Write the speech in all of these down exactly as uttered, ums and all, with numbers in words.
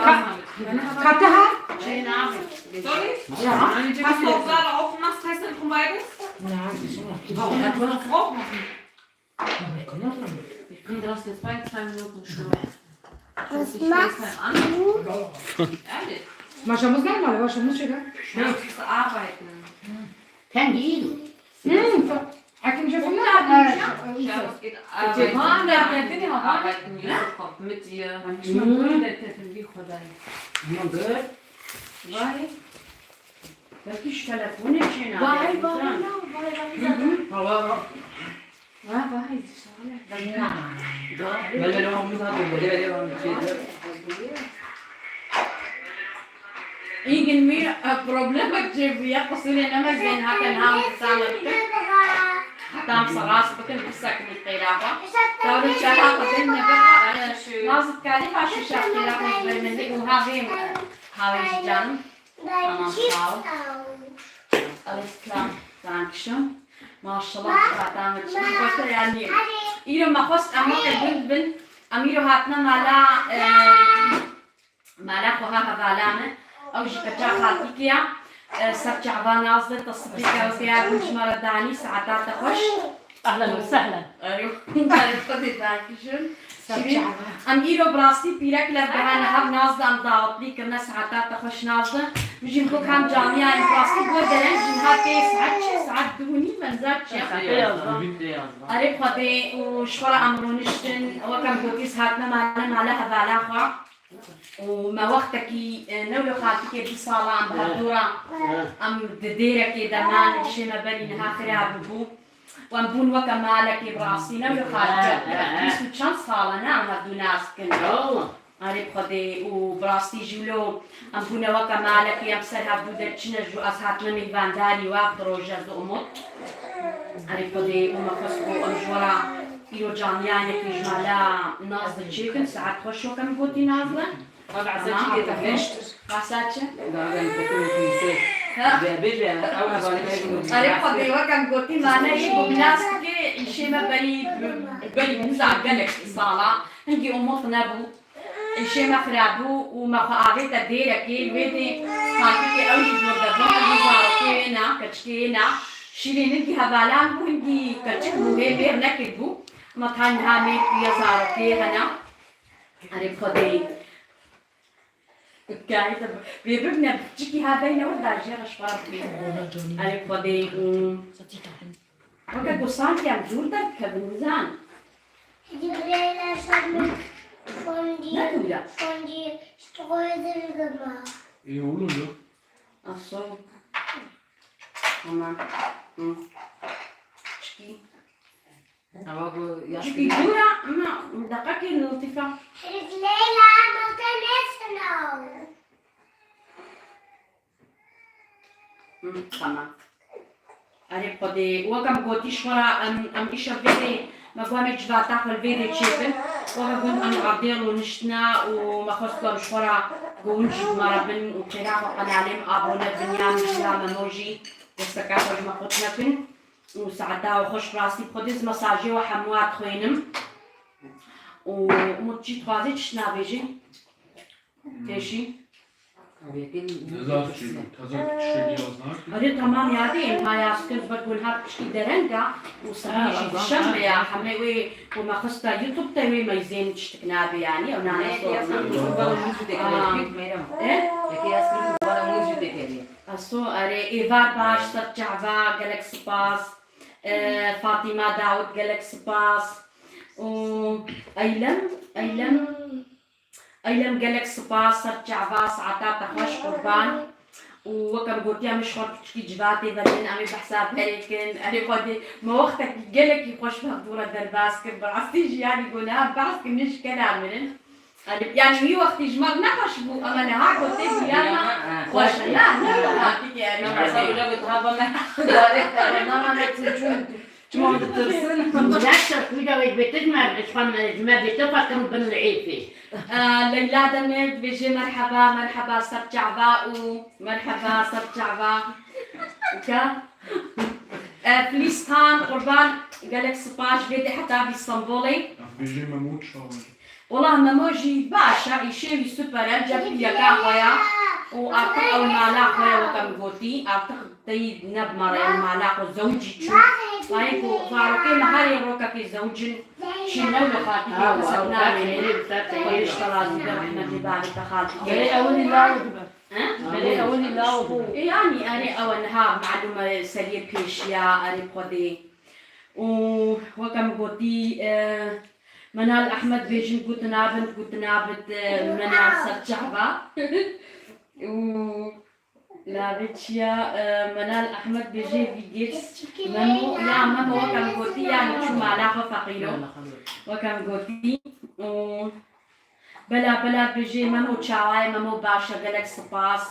Ka-, Kataha? Sorry? Ja. Wenn du die Soße aufmachst, heißt das Kumbaides? Ja, das ist immer. Warum? Warum? Ich bring das jetzt bei zwei Minuten schon. Was machst du? Ehrlich? Maşamız gelmedi, başımız çıkar. Ich muss arbeiten. Sen değil. Hm, Hakim Şefik. Ja, das geht arbeiten. Arbeiten, Yusuf kommt mit dir. Vay. Belki şu telefonun içine. Vay, vay, vay, vay. Hı hı. Vay, vay, şahane. Belli, belli, belli, belli, belli. Îgin wî, e, problemek çêbûye, qisûrê nemezên hate niha em dîsa me bikin. Heta em serast bikin, bisekinin qêra xwe. Tawlin çaxa xwe din me bixa, e, nazik kalî ha şûşa qêra xwe ji ber min dê û ha vê, e, hawê ji canim. Tamam, sağ ol. Alles klar. Dankeschön. Maşallah, zaten için. Bakın yani, îro me xwest em weke gund bin. Em îro hatine mala, e, mala xwe ha hevala me. Ew ji keça xaltîkê ya. E, ser çava naz de, te sipî kewtiya, gund ji me re danî, saeta te xweş. Ehlen ve sehlen. Erê, erê, Xwedê dakijin. Şirîn, em îro bi rastî pîrek lev dihene hev naz de, em dawetlî kirine, saeta te xweş naz de. Min jî got, hem camiyayê bi rastî got dereng jî niha tê saet çi, saet du û nîv, em zat çi. Saet dê yazda. Erê Xwedê, û ji xwe re em rûniştin, wek em gotî, hatine male, male hevala xwe. Û me wextekî, e, new li xaltikê du sala em bi hevdû re, em di dêrekê de man, îşê me berî niha xira bûbû. Û em bûn weke malekê bi rastî, new li xaltikê, bîst û çend sal e, ne, em hevdû nas dikin. Erê bi Xwedê û bi rastî jî wilo em bûne weke malekê, em ser hevdû derçine jû, ez hatime mêvandarî wê di roje di Umut. Erê bi Xwedê û me xwest ku em ji we re îro camiyayekê ji mala Nazli çêkin, saet xweş weke min gotî Nazli. Hebe esa çi dê te xweştir. Esa çi? Dagen te kuru kimse. Ha. Be, bêje, ew hevalî me bû. Erê Xwedê weke min gotî mane yê nas dike, îşê me berî, berî niza gelek sala. Hingî Umut nebû. Îşê me xirabû û me xwe avête dêrekê, li wê dê xaltikê ew jî dor de bûn, ew jî zarokê wê ne, keçikê wê ne. Şîrîn hingî hevalan bû, hingî keçik bû, hê mêr nekiribû. Ma ta niha mêr bûye, zarokê hene. Erê Xwedê. Gayet bê bibne, piçikî ha deyne wenda jê re ji xwe re bibîne. Erê Xwedê. Weke ku sankî em dûr derdikevin, nizan. Leyla, sen fondî, ne dûr e? Fondî, işte koydum gama. Ê, oğlum ya. Aso. Tamam. Hı. Çikî. Ama bu ya. Çikî dûr e, ama deqekê Lutîfa. Leyla, ama te ne sınav? Hı, tamam. Erê Xwedê, weke min gotî ji xwe re em, em îşev vê dê, me got em ê civata xwe li vê dê çêkin. Weke gund em erdê rûniştine û me xwest ku em ji xwe re ku hûn jî bi me re bin û qêra xwe qenalê min abone bin ya min jî ya Memo jî desteka xwe ji me qut nekin. Û saeta we xweş, rastî bi Xwedê ez mesajê we hemû dixwînim. Û Umut çi dixwazî, tişt nabêjî? Pêşî. Nizam çi, teze tiştekî yaz nakî? Erê tamam ya, dê, em ha yaz kir, ber ku niha tiştî dereng e û sibê jî dişembe ya, hemê wê ku me xista YouTube te wê meyzên tiştik nabe yanî, ew nane sor. Aso, erê, Êvar baş, ser çava, gelek spas. E, Fatîma Dawid, gelek spas. Û Eylem, Eylem, Eylem gelek spas, ser çava, saeta te xweş qurban. Û weke min gotiye, min ji xwe piçikî civatê vedin, em ê behsa berê kin. Erê Xwedê, me wextekî gelekî xweş bi hevdû re derbas kir. Bi rastî jî yanî ku niha behs kirin ji kena mirin. Yanî wî wextî ji me re ne xweş bû, ama niha ku tê bûya me xweş e. Na, ne romantik e, erê. Çima ditirsin? Gerçek, wî de wê bêtir me, ji xwe me, ji me bêtir xwe kirin bin li êfê. Leyla Demir dibêje merheba, merheba ser çava û merheba ser çava. Ka? Filîs Xan, qurban, gelek spas, ji vê dê heta vî Stenbolê. Dibêje Memût Şawê. Wela Memo jî baş e, îşê wî super e, cep yeka xwe ya û artık ew mala xwe ya, weke min gotî, artık teyî ne bi me re ye, mala xwe zewicî çû. Bayê ku zarokê me herê rokekê zewicin, çî ne wilo xaltîkê Awa, kesek awa, namêne. Xwedê ji te razî be, rehmetê bavê te xaltîkê. Belê ewilî law dibe. He? Belê ewilî law dibe. E, yanî erê ew e niha malûm e seriyê pêşiya, erê Xwedê. Û weke min gotî, e, Menal Ehmed bêjin gotina bin, gotina bit, e, Menal ser çava. Û navê çi ya, e, Menal Ehmed bêjê vî girs, Memo, ya Memo weke min gotî, ya min çû mala xwe feqîro. Weke min gotî. Û Bela, bela, bijê Memo çawa ye, Memo baş e, gelek spas.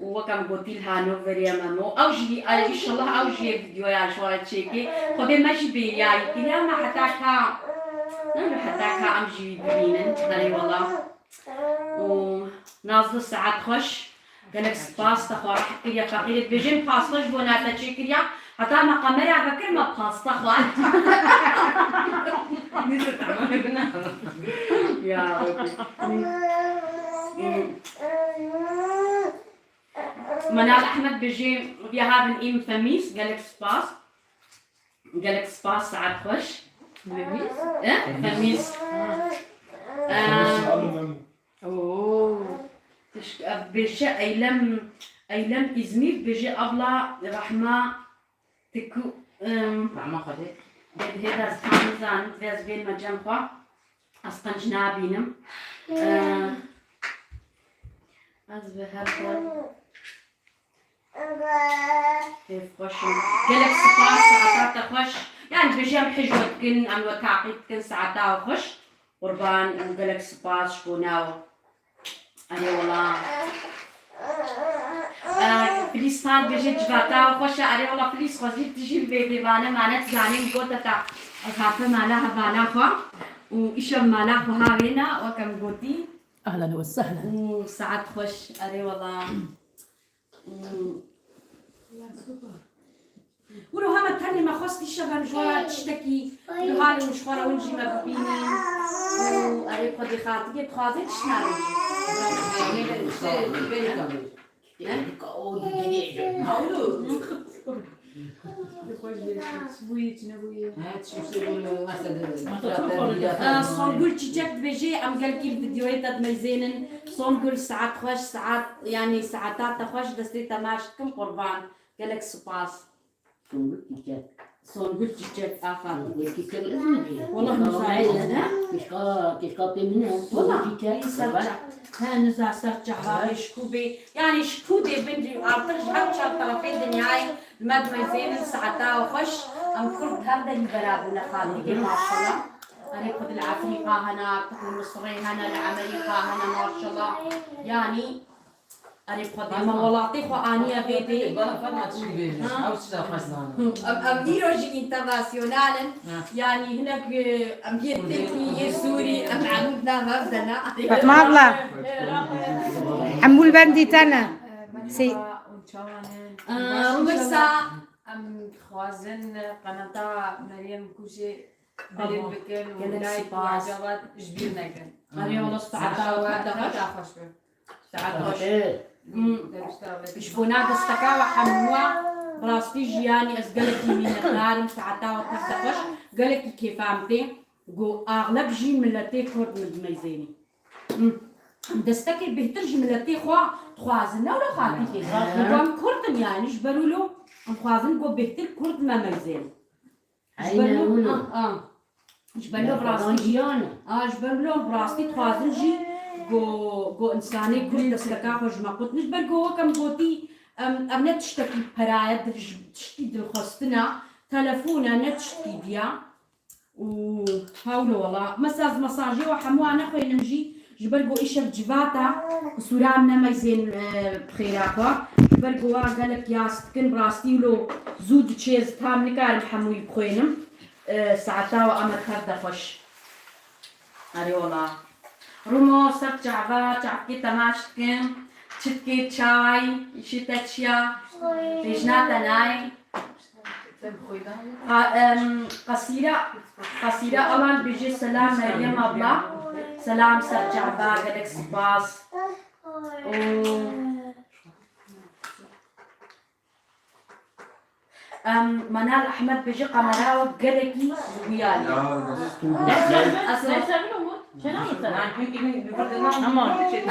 Û weke min gotî li Hanoverê ye Memo. Ew jî, ay, înşallah ew jî yê vîdyoya ji we re çêke. Xwedê me jî bêriyayî kiriye, me heta ka, ne, heta ka em jî wî bibînin. Erê wela. Û Nazlı saet xweş. Gelek spas te xwe reh kiriye feqîrê. Dibêjin pasta ji bo nate çêkiriya. Heta me qemera vekir me pasta xwar. Neyse, tamam, bina. Ya Rabbi. Menal Ehmed bêjê, wir haben ihn vermisst. Gelek spas. Gelek spas, saet xweş. Xemîs? E? Xemîs. E, Xemîs, alo, Memo. Oo. Tişk-, e, bêje Eylem, Eylem İzmir, bêje abla Rahma Tiku, em, Rahma Xwedê. Hêda ez tam nizanim, divê ez bênme cem xwe. Ez qenc nabînim. E, ez bi her xwe. Kêf xweş in. Gelek spas, saeta te xweş. Yani dibêjim hijwe dikin, em we taqîb dikin, saeta we xweş. Qurban û gelek spas ji bona we. Erê wela. Ee, Filîs Tan dibêje civata we xweş e. Erê wela Filîs, xwezî tu jî li vê bêvane mane, tu zanî min gote te ez hatim mala hevala xwe û îşev mala xwe havêna, weke min gotî. Ahlen we sehlen. Û saet xweş, erê wela. Wilo hema tenê me xwest îşev em ji we re tiştekî, wilo halê min ji xwe re hûn jî me bibînin. Û erê Xwedê xatikê dixwazê tişt nabêjî. Belê kabê. He? Ka o digirê ji. Hawlo. Sibûyê çi nebûyê. He, çi sibûyê, mesela, Ee, Songül Çiçek dibêje, em gelkî li videoyê te dimeyzênin. Songül, saet xweş, saet, yani saeta te xweş, destê te maç dikim, qurban. Gelek spas. Songül Çiçek. Songül Çiçek, aferin. Songül Çiçek, ez mi diyeyim? Wala Kişka, müsait, he? Kişka, kişka pê min e. Wala, Songül Çiçek. Ey ser çav. He, niza ser çava, şikû bê. Yani şikû dê bin, artık ji her çar tarafê dinyayê me dimeyzênin, saeta we xweş. Em Kurd her derî bera bûne, xaltîkê maşallah. Erê Kurd li Efrîka hene, artık li Misirê hene, li Emerîka hene maşallah. Yani Erê Xwedê, me welatê xwe aniye vê dê. Bana Fatma tişkî bêje. Ha. Ew çi xweş zane. Em, em îro jî înternasyonal in. Ha. Yanî hinek, e, em yê Tirkî, yê Sûrî, em hemû nav hev de ne. Fatma abla. Hemû li bendî te ne. Sê- Merhaba, hûn çawan in? Ee, Baş Rûmeksa. Înşallah. Em dixwazin qenata Meryem Kûşê bilin bikin û like û ecabat ji bîr nekin. Erê wala saeta we xweş be. Saet xweş. Hmm. Ji bona desteka we hemû we, bi rastî jî yanî ez gelekî mînetdar im, saeta we tev de xweş, gelekî kêfa min tê. Go axleb jî miletê Kurd min dimeyzênî. Hmm. Em destekê bêhtir ji miletê xwe dixwazin, ne wilo xaltîkê. Go em Kurd in yanî, ji ber wilo em dixwazin go bêhtir Kurd me meyzênin. Ji ber wilo, ah, ah. Ji ber wilo bi rastî jî, ah, ji ber wilo bi rastî dixwazin jî go, go însanê Kurd desteka xwe ji me qutin. Ji ber go weke min gotî, em, ev ne tiştekî pera ye, dil-, tiştî dilxwestin e, telefon e, ne tiştî dî ye. Û hewlo wela. Mesaj, mesajê we hemû wan nexwênim jî, ji ber ku îşev civat e, qisûra min nemeyzên, e, bi xêra xwe. Ji ber ku wan gelek yas dikin, bi rastî wilo zû diçê, ez tam nikarim hemûyî bixwênim. E, saeta we ame tev de xweş. Erê wela. Rûmo ser çava, çavkê temaş dikim. Çitkê çawayî, îşê te çi ya? Pêjna te nayê? Qa-, em, Qasîra, Qasîra Alan bêje, selam Meryem abla. Selam ser çava, gelek spas. Û, em, Manal Ahmed bêje, kamera we gelekî wiyar e.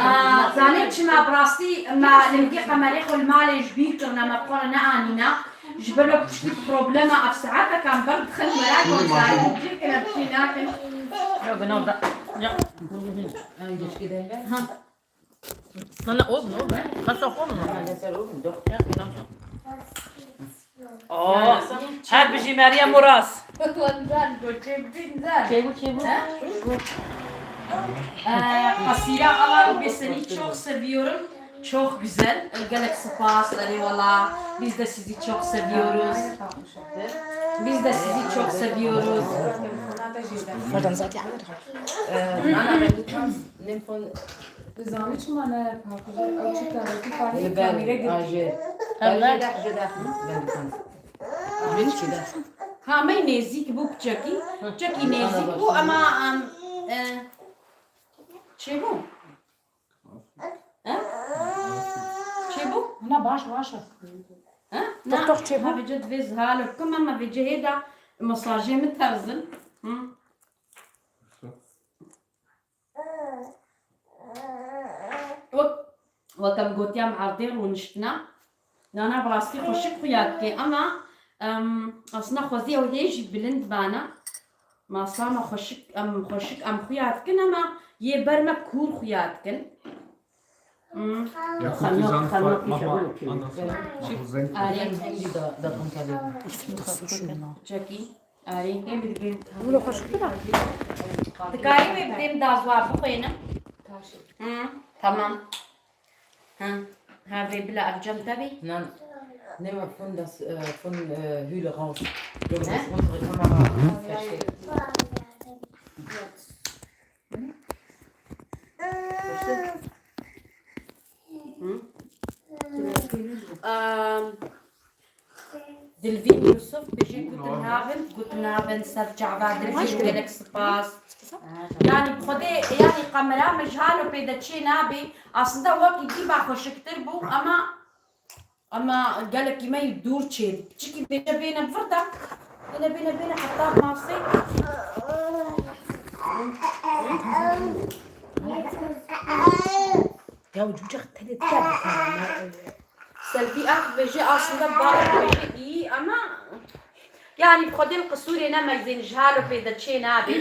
Aa, zanê çima, bi rastî me lingê qemerê xwe li malê ji bîr kirine, me bi xwe re neanîne. Ji ber wek tiştî problema ev saeteka em ber dixin, merak e, zarê min cih kire, bi şey nakin. Yok, ben orada. Ya. Ha. Sana oldu mu? Nasıl oldu mu? Oh, her bijî Meryem Uras. Çêbû, çêbû. Ee, Qasîra Alan, ve seni çok seviyorum. Çok güzel. Gelek spas, eyvallah. Biz de sizi çok seviyoruz. Biz de sizi çok seviyoruz. Ee, Nana, ben lütfen, lütfen. Zanî çima ne paqij e? Ew çi kare? Tu parê kamîre girtî. Aje. Aje de, aje de. Ben lütfen. Aje çi de? Ha, me nêzîk bû piçekî. Piçekî nêzîk bû, ema, em, e, çêbû. He? Çêbû? Na, baş, baş e. He? Na, toh çêbû. Ha, vêce divê zihalo kim, ema vêce hê de mesajê min terzin. Hı. Wek, wek em gotiye, em erdê rûniştine. Nana, bi rastî xweşik xuya dike, ema, em, aslında xwezî ew hê jî bilind bana. Masa me xweşik, em xweşik, em xuya dikin, ema yê ber me kûr xuya dikin. Hmm. Ya, Xanok, kurtizan xanok, fa-, mama, xanok. Anna, Arê. Hindi da, da konta da. Çekî. Arê. Em digin. Dikarî wê bi dêm da ziwa bixwînim? Hı, tamam. Ha, ha, vê bila ev cem te bî? Nein, nehmen wir von das, äh, von, äh, Höhle raus. Ne? Das ist unsere Kamera. Verstehe. Hı? Em, Dilvîn Yusuf bêje, guten Abend, guten Abend, ser çava Dilvîn, gelek spas. Yani Xwedê, yani kamera me ji halo pê de çê nabê. Aslında wekî dî ba xweşiktir bû, ama, ama gelekî me yî dûr çê. Çikî bêje bêne vir de. Bêne, bêne, bêne heta masê. Ya cûcek tenê dikar. Selfî ah bêje aslında ba bêje iyi ama yani bi xwedê li qisûrê ne meyzên ji halo pê de çê nabê.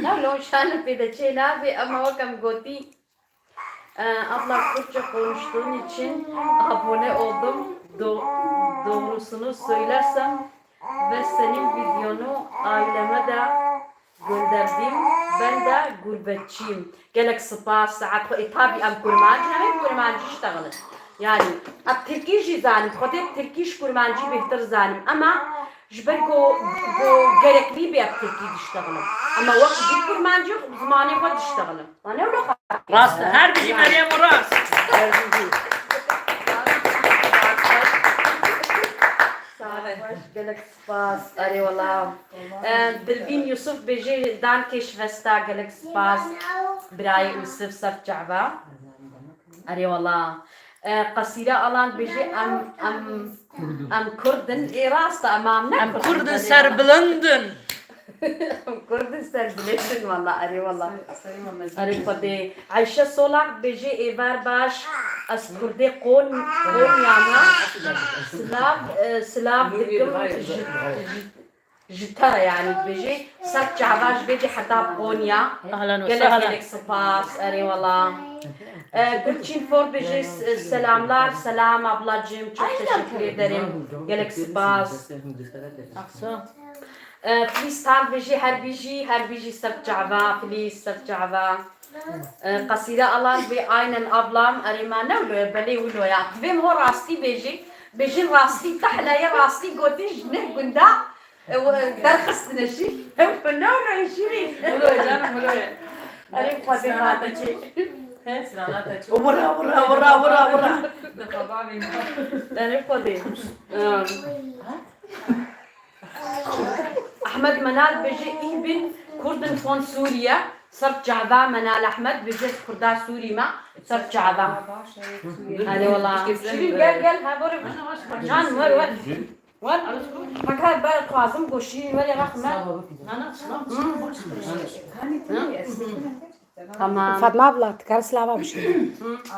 Ne lo ji halo pê de çê nabê ama wek em gotî, e, abla Kürtçe konuştuğun için abone oldum. Do-, doğrusunu söylersem ve senin videonu aileme de gönderdim. Ben de gurbetçiyim. Gelek spas, saet xwe. E, tabi em kurmanc ne, em kurmancî iştexilin. Yani, em tirkî jî zanim. Xwedê tirkî ji kurmancî bêhtir zanim. Ama ji ber ku, ku gerekli be em tirkî diştexilin. Ama wek jî kurmancî zimanê xwe diştexilin. Rast, her bijî Meryem û rast. Her bijî. Sağ ol, baş, gelek spas. Erê wala. Ee, Dilvîn Yusuf bêjê, danke Şivesta, gelek spas. Birayê Yusuf ser çava. Erê wala. Ee, Qasîra Alan bêjê, em, em, em Kurd in. Ê rast e, em, em ne Em Kurd in, Kurd in, erê wala. Serbilind in. Kurd serbilêt in wala, erê wala. Erê Xwedê. Ayşe Solak bêjê êvar baş, ez Kurdê Qon-, Qonya me. Silav, e, silav dikim ji, ji, ji te re yani dibêjê. Ser çava ji vê cî heta Qonya. Ahlan ve sahlan. Gelek gelek spas, erê wala. E, Gülçin Ford bêjê s-, selamlar, selam ablacığım, çok teşekkür ederim. Gelek spas. Ahsa. E, Filiz Tan bêjî her bijî, her bijî ser çava, Filiz ser çava. E, Qasîre Alan bê aynen ablam, erê ma ne wilo ye, belê wilo ya. Divê min ho rastî bêjî, bêjin rastî, te hela ye rastî gotî ji neh gunda, e, derxistine jî. Ew ne wilo ye şîrîn. Wilo ye canım, wilo ye. Erê Xwedê hate çê. He, sirana te çê. Wira, wira, wira, wira, wira. Erê Xwedê. E, Ahmed Menal bêje, ich bin Kurdin von Sûriye. Ser çava Menal Ahmed bêje, ez Kurda Sûrî me. Ser çava. Erê wala. Şirîn, gel, gel, ha, bore. Can, wer, wer. Wer. Fakat ben xwazim ku Şirîn were rexme. Tamam. Fatma abla, tu kar slava bişî.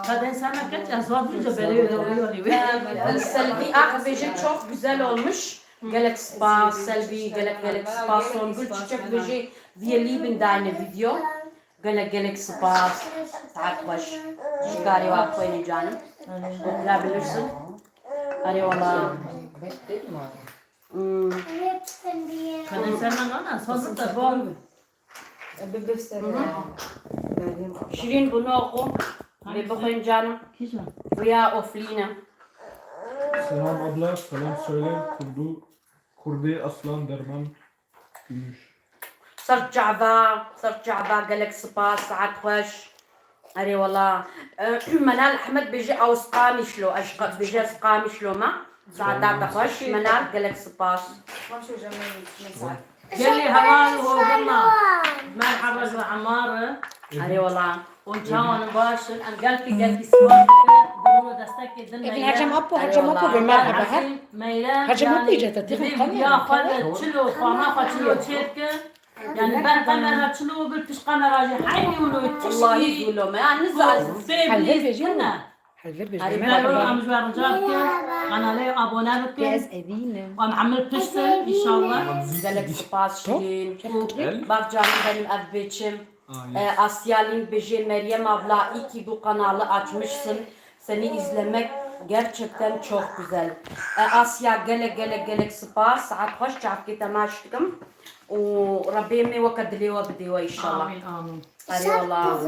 Kadın sana kaç azar bir de böyle böyle oluyor. Ee, Selvi Ak bêje, çok güzel olmuş. Gelek spas, Selvi, gelek, gelek spas. Songül Çiçek bêje, wir lieben deine Video. Gelek, gelek spas. Saet xweş. Ji karê we xwêne canim. Okula bilirsin. Erê wala. Hmm. Kadın sen bana nasıl da bu? Şirîn, bunu oku. Ve bixwîn canim. Kîjan? Rüya Oflîne. Selam abla, selam söyle. Kurdu, Kurdê Aslan Derman Gümüş. Ser çava, ser çava, gelek spas, saet xweş. Erê wala. E, Menal Ahmed bêje, ew Qamişlo, ez qa-, bêje, ez Qamişlo me. Saeta te xweş, Menal, gelek spas. Gelê heval û hevana. Merhaba ji Emar. Erê wala. Hûn çawan in, baş in? Em gelkî, gelkî spas dikin. Bi rû destekê din. Evîn Hercem Apo, Hercem Apo be, merhaba, her. Meyrem, Hercem Apo yani, îceta, divê têxin vîdiya xwe li çilo, xwana xwe çilo çêdike. Yani ber qemera çilo, bir pişt qemera jî heynî wilo, tişkî. Wallahî wilo me, yani nizam. Helbet bêjî ne. Helbet bêjî. Erê, merhaba, em ji we rica dikin. Kanalê abone bikin. Ez evînim. Em hemil pişt in, inşallah. Gelek spas Şirîn. Bak canım benim, ev bêçim. Aa, yes. E, Asya Link bêje, Meryem abla, iyi ki bu kanalı açmışsın. Seni izlemek gerçekten çok güzel. E, Asya, gelek, gelek, gelek spas. Saet xweş, çavkê te maç dikim. Û Rebê me weke dilê we bidê we inşallah. Amin, amin. Erê wala.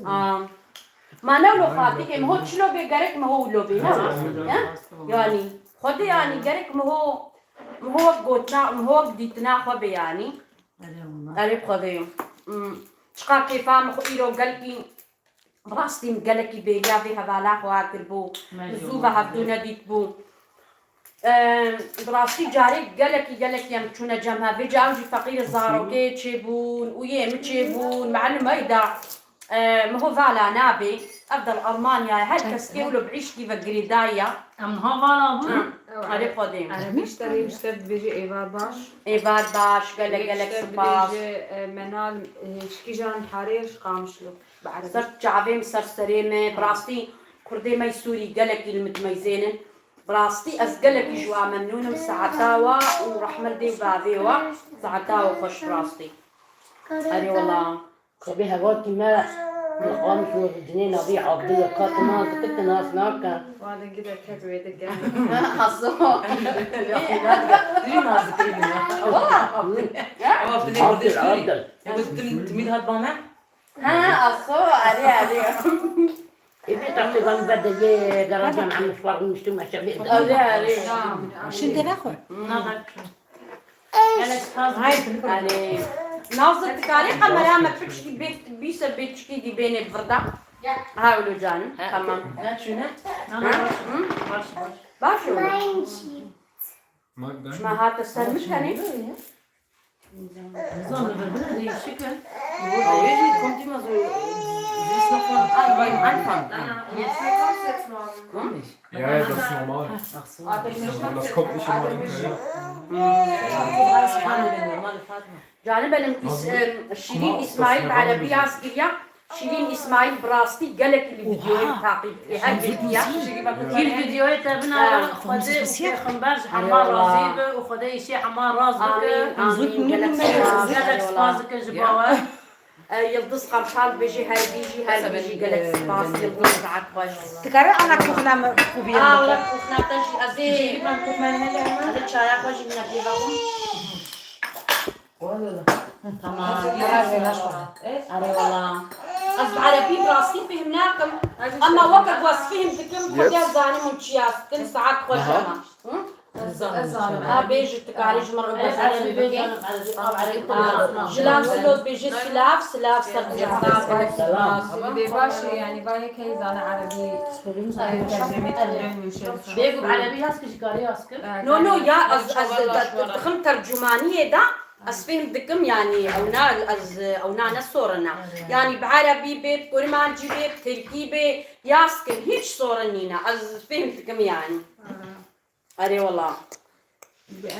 Aa, ma ne wilo Fatî, em ho çilo bê, gerek mi ho wilo bê, ne? He? Yani, Xwedê yani, gerek mi ho, mi ho wek gotina, mi ho wek dîtina xwe bê yani. Erê wala. Erê bi Xwedê. Hmm. Çiqa kêfa min xwe îro gelkî, bi rastî min gelekî bêriya vê hevala xwe kiribû. Min zû ve hevdû nedîtbû. Em, bi rastî carê gelekî, gelekî em çûne cem hev. Vêca ew jî feqîr zarokê çêbûn û yê min çêbûn. Melim eyda, e, min ho vala nabê. Ev der Almanyayê. Her kes kê wilo bi îşkî ve girêdayî ya. Em niha vala bûn. Hı. Erê Xwedê. Erê, işte, işte dibêje êvar baş. Êvar baş, gelek, gelek spas. Dibêje, e, Menal, e, şikîjan harê ji Qamişlo. Ser çavê min, ser serê min, bi rastî Kurdê me yê Sûrî gelekî li min dimeyzênin. Bi rastî ez gelekî ji we memnûn im, saeta we û rehme li dê û bavê we, saeta we xweş bi rastî. Erê wela. Xwebê hevalkî me, li Qamişlo jinê navê Abdul e, ka tu nas dikir, tu nas nake. Wadin gide ket wê dike. Haso. Dî nas dikir. Wala. Abdul, Abdul. Ew tim-, timî dihat ba me? Ha, aso, erê, erê. Ê, vê taxtê van ber de yê garajdan em fark niştim, eşe vê. Erê, erê. Şimdi ve xwe. Erê. Nazir, dikarî kamera me piçkî bê, bîse bê çikî dî bênê virda. Ha, öyle canım. Tamam. Ne çûne? Ha? Hı? Baş, baş. Baş oldu. Magda. Ma hate ser mi tenê? Nizam, li vir bine değişik e. Ew ê jî komdî me zû, zû sokon. Anfang, Anfang. Komisch. Ja, ja, das ist normal. Ach so. Das kommt nicht immer hinterher. Canım benim, is-, em, Şirin İsmail bi erebî yaz kiriya. Şirîn Îsmaîl bi rastî gelekî li vîdyoyê taqîb dike. Her vê diya. Kî li vîdyoyê te binare, Xwedê û Pêxember ji hema razî be û Xwedê îşê hema rast bike. Amîn, amîn. Gelek spas. Gelek spas dikin ji bo we. E, Yildiz Kartal bêjî her bijî, her bijî, gelek spas Yildiz, saet xweş. Dikare ana kuxna min xwe bîya. Allah kuxna te jî ez ê. Ez ê çaya xwe jî min pê vexwim. Tamam. Erê wala. Ez bi erebî bi rastî fêhm nakim. Ama weke ku ez fêhm dikim, xwedê zanim hûn çi yaz dikin, saet xweş hema. Hı? Ez zanim. Ha, bêjî, tu karî ji min re guhdarî bikî. Ji lan Silo dibêje silav, silav ser cihda. Bê baş e, yanî, va yek heyî zane erebî, tercemê kir, wî şerif. Bêgû erebî yaz ki ji karî yaz kir. No, no, ya, ez, ez dixim tercumaniyê de, ez fêhm dikim, yanî, ew na, ez, ew na ne sorin e. Yanî, bi erebî bê, bi kurmancî bê, bi tirkî bê, yaz kin, hîç sorin nîne. Ez fêhm dikim, yanî. Erê wela.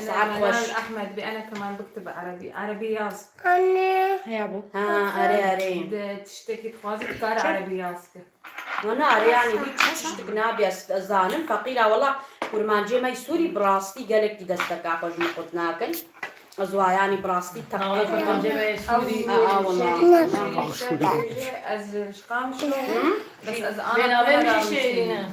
Saet xweş. Ahmed, bi ene keman biktib erebî. Erebî yaz. Anne. Heya bû. Ha, erê, erê. De tiştekî dixwaze dikare erebî yaz ke. Wana erê, yanî hîç tiştik nabe, ez zanim. Feqîra wela, kurmancê me yê Sûrî bi rastî gelekî desteka xwe ji min qut nakin. Ez wa, yanî, bi rastî teqdir dikim. Aa, wela. Ez ji Qamişlo. Bes ez ana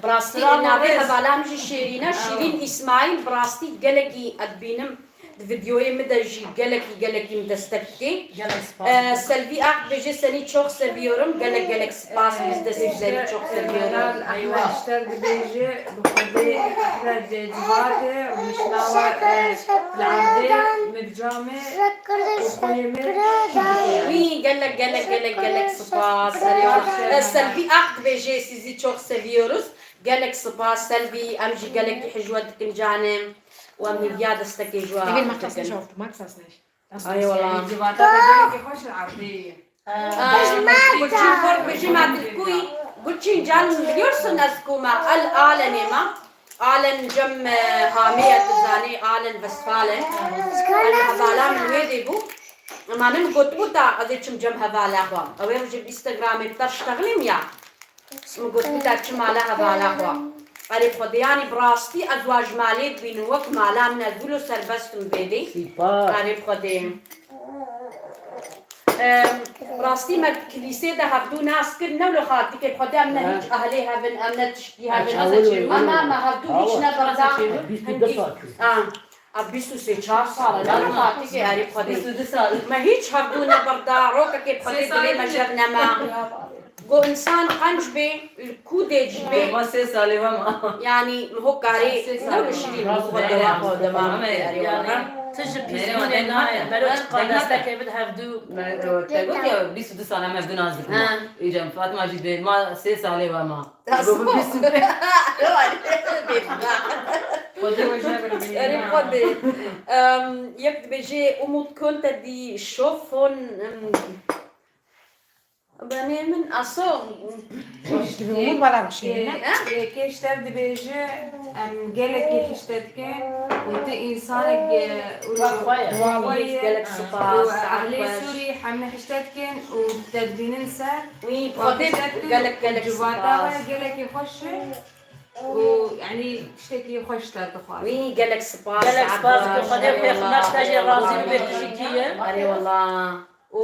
Bi rastî navê hevala min jî Şêrîn e. Şîrîn İsmail, bi rastî gelekî ez dibînim, di vîdyoyê min de jî gelekî, gelekî min destek dike. Gelek spas. Ee, Selvi Ak dibêje seni çok seviyorum. Gelek, gelek spas. Biz de sizleri çok seviyoruz. Meral Ahmed Şter dibêje, bi Xwedê ehre de civate û nişnawa, e, li erdê min bi camê û xweyê min. Wî gelek, gelek, gelek, gelek spas. Erê wela. Ee, Selvi Ak dibêje sizi çok seviyoruz. Gelek spas Selvi, em jî gelekî hijwe dikin canim. Û em hêviya destekê ji we dikin. Ay wela. Civata te gelekî xweş e erdê. Aa, Gulçin Xor dibêje me dilkûyî. Gulçin can, biliyorsun ez ku me, el Alenê me. Alen cem, e, Hamê ye, tu zanî, Alen Westfalen. El hevala min wê dê bû. Ema min gotibû ta ez ê çim cem hevala xwe. Ew ê rojê bi Instagramê bi te ştexilîm ya. Min gotibû ta çim mala hevala xwe. Erê bi Xwedê, yanî bi rastî ez wa ji malê dibînim wek mala min, ez wilo serbest im vê dê. Sîpas. Erê bi Xwedê. Em, rastî me di kilîsê de hevdû nas kir, ne wilo xatikê bi Xwedê, em ne hîç ahlê hev in, em ne tiştî hev in. Ama me hevdû hîç neberda. Bîst û du sal. A, a, bîst û sê, çar sal e, ne wilo xatikê, erê bi Xwedê. Bîst û du sal. Me hîç hevdû neberda, rokekê bi Xwedê dilê me jev nema. Go însan qenc bê, li ku dê jî bê. Ma sê salê we ma. Yanî, li ho karê, ne li şirîn, li xwe dewa xwe dema. Ama, erê, yani, wala. Tu ji pîsbûnê nayê, mero çiqa destekê bid hevdû. Me, e, te got ya, bîst û du sal em hevdû nas dikin. Ha. Îca Fatma jî dibê, ma sê salê we ma. Go bi bîst û pênc. Xwedê we jê birin. Erê, Xwedê. Em, yek dibêje, Umut könnte die Schaffen, em, Benê min, aso. Umut bala bişîne. Kê, kê Şter dibêje, em gelekî hişte dikin û tu însanek, e, û xwe ye. Gelek spas, û ehlê Sûrî hemî hişte dikin û te dibînin ser. Wî, Xwedê gelek, gelek spas. Gelekî xweş e û, yanî, tiştekî xweş te dixwaze. Wî, gelek spas. Gelek spas dikim. Xwedê pêxember te jê razî bibe, tu jî kî ye. Erê wala. û,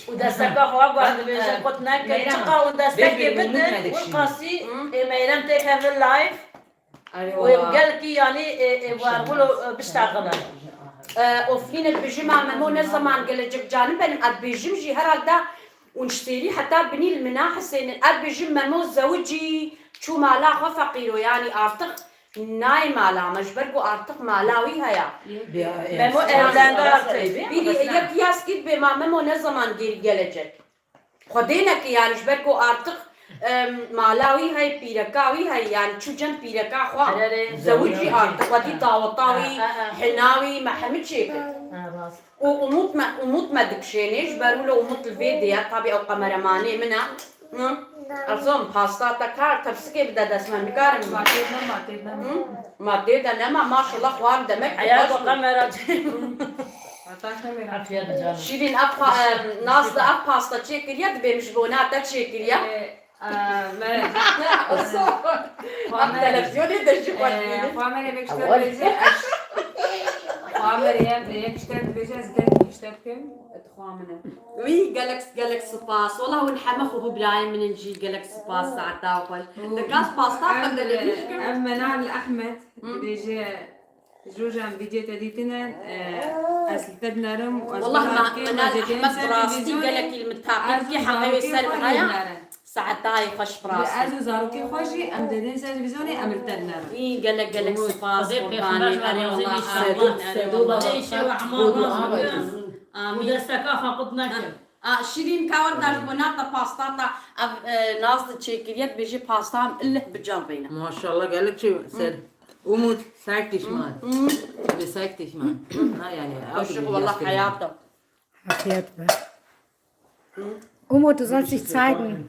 û desteka xwe guhar dibêje, qut neke, çiqa hûn destekê bidin, wî qasî, ê, Meyrem têkeve live. Û ê gelkî, yanî, ê, ê war wilo, e, biştexile. E, Oflîne dibêje, ma Memo ne zaman gelecek canım benim, ez dibêjim jî herhalde hûn ji sêrî heta binî li min nahesênin, ez dibêjim Memo zewicî, çû mala xwe, feqîro, yanî artık Nayê mala me, ji ber ku artık mala wî heye. Memo evlendi artık. Bîrî yek yaz kir bê ma Memo ne zaman geri gelecek. Xwedê neke, yani, ji ber ku artık, em, mala wî heye, pîreka wî heye, yani, çû cem pîreka xwe. Zewicî artık, xwedî daweta wî, hina wî, me hemî çêkir. Û Umut me, Umut me dikişênê, ji ber wilo Umut li vê dê ye, tabî ew kameramanê min e. Hı? Erzom, pasta te kar, tepsikê bide dest me, nikarim. Ma tê de, ma tê de. Hı? Ma tê de nema, maşallah, xwar demek ki Heya xweş ku bû. Kamera. Şîrîn, ev pa-, em, Naz de ev pasta çêkiriye, dibê min ji bona te çêkiriye. Ee, Ev televizyonê de jî xweş bînin. Xwe me yek şter dibêje, ez, xwe me yek, yek şter dibêje, ez gelek şter dikim, dixwa min e. Wî gelek, gelek spas. Wela hûn heme xwe bû birayên min in jî, gelek spas saeta xwe. Dika spas ta xwe te dibîjkim. Ev Menal Ahmed dibêje, Rojan vîdyo te dîtine, e, ez li te dinerim û ez Wallah, ma, Menal Ahmed bi rastî gelekî li min taqîb dike, heqê wê ser min haya. Saetayê xweş bi rastî. Ez û zarokê xwe jî em didin ser vîzonê, em li te dinerin. Î, gelek gelek spas, Xwedê qurbanê. Pêxember Erê razî Allah, bî, amîn, inşallah. Erê Allah. Xwedê şev û emal raz bikin. Amîn. Û desteka xwe qut nekin. A, Şîrîn, ka werda ji bo nata pasta ta, ev, e, Naz di çêkiriye, dibêje pasta em ilih bi can bêne. Maşallah, gelek çi ser. Umut, sag dich mal. Bi sag dich mal. Na, yani, Xweşik, wallah, heyatim. Afiyet be. Umut, du sollst dich zeigen.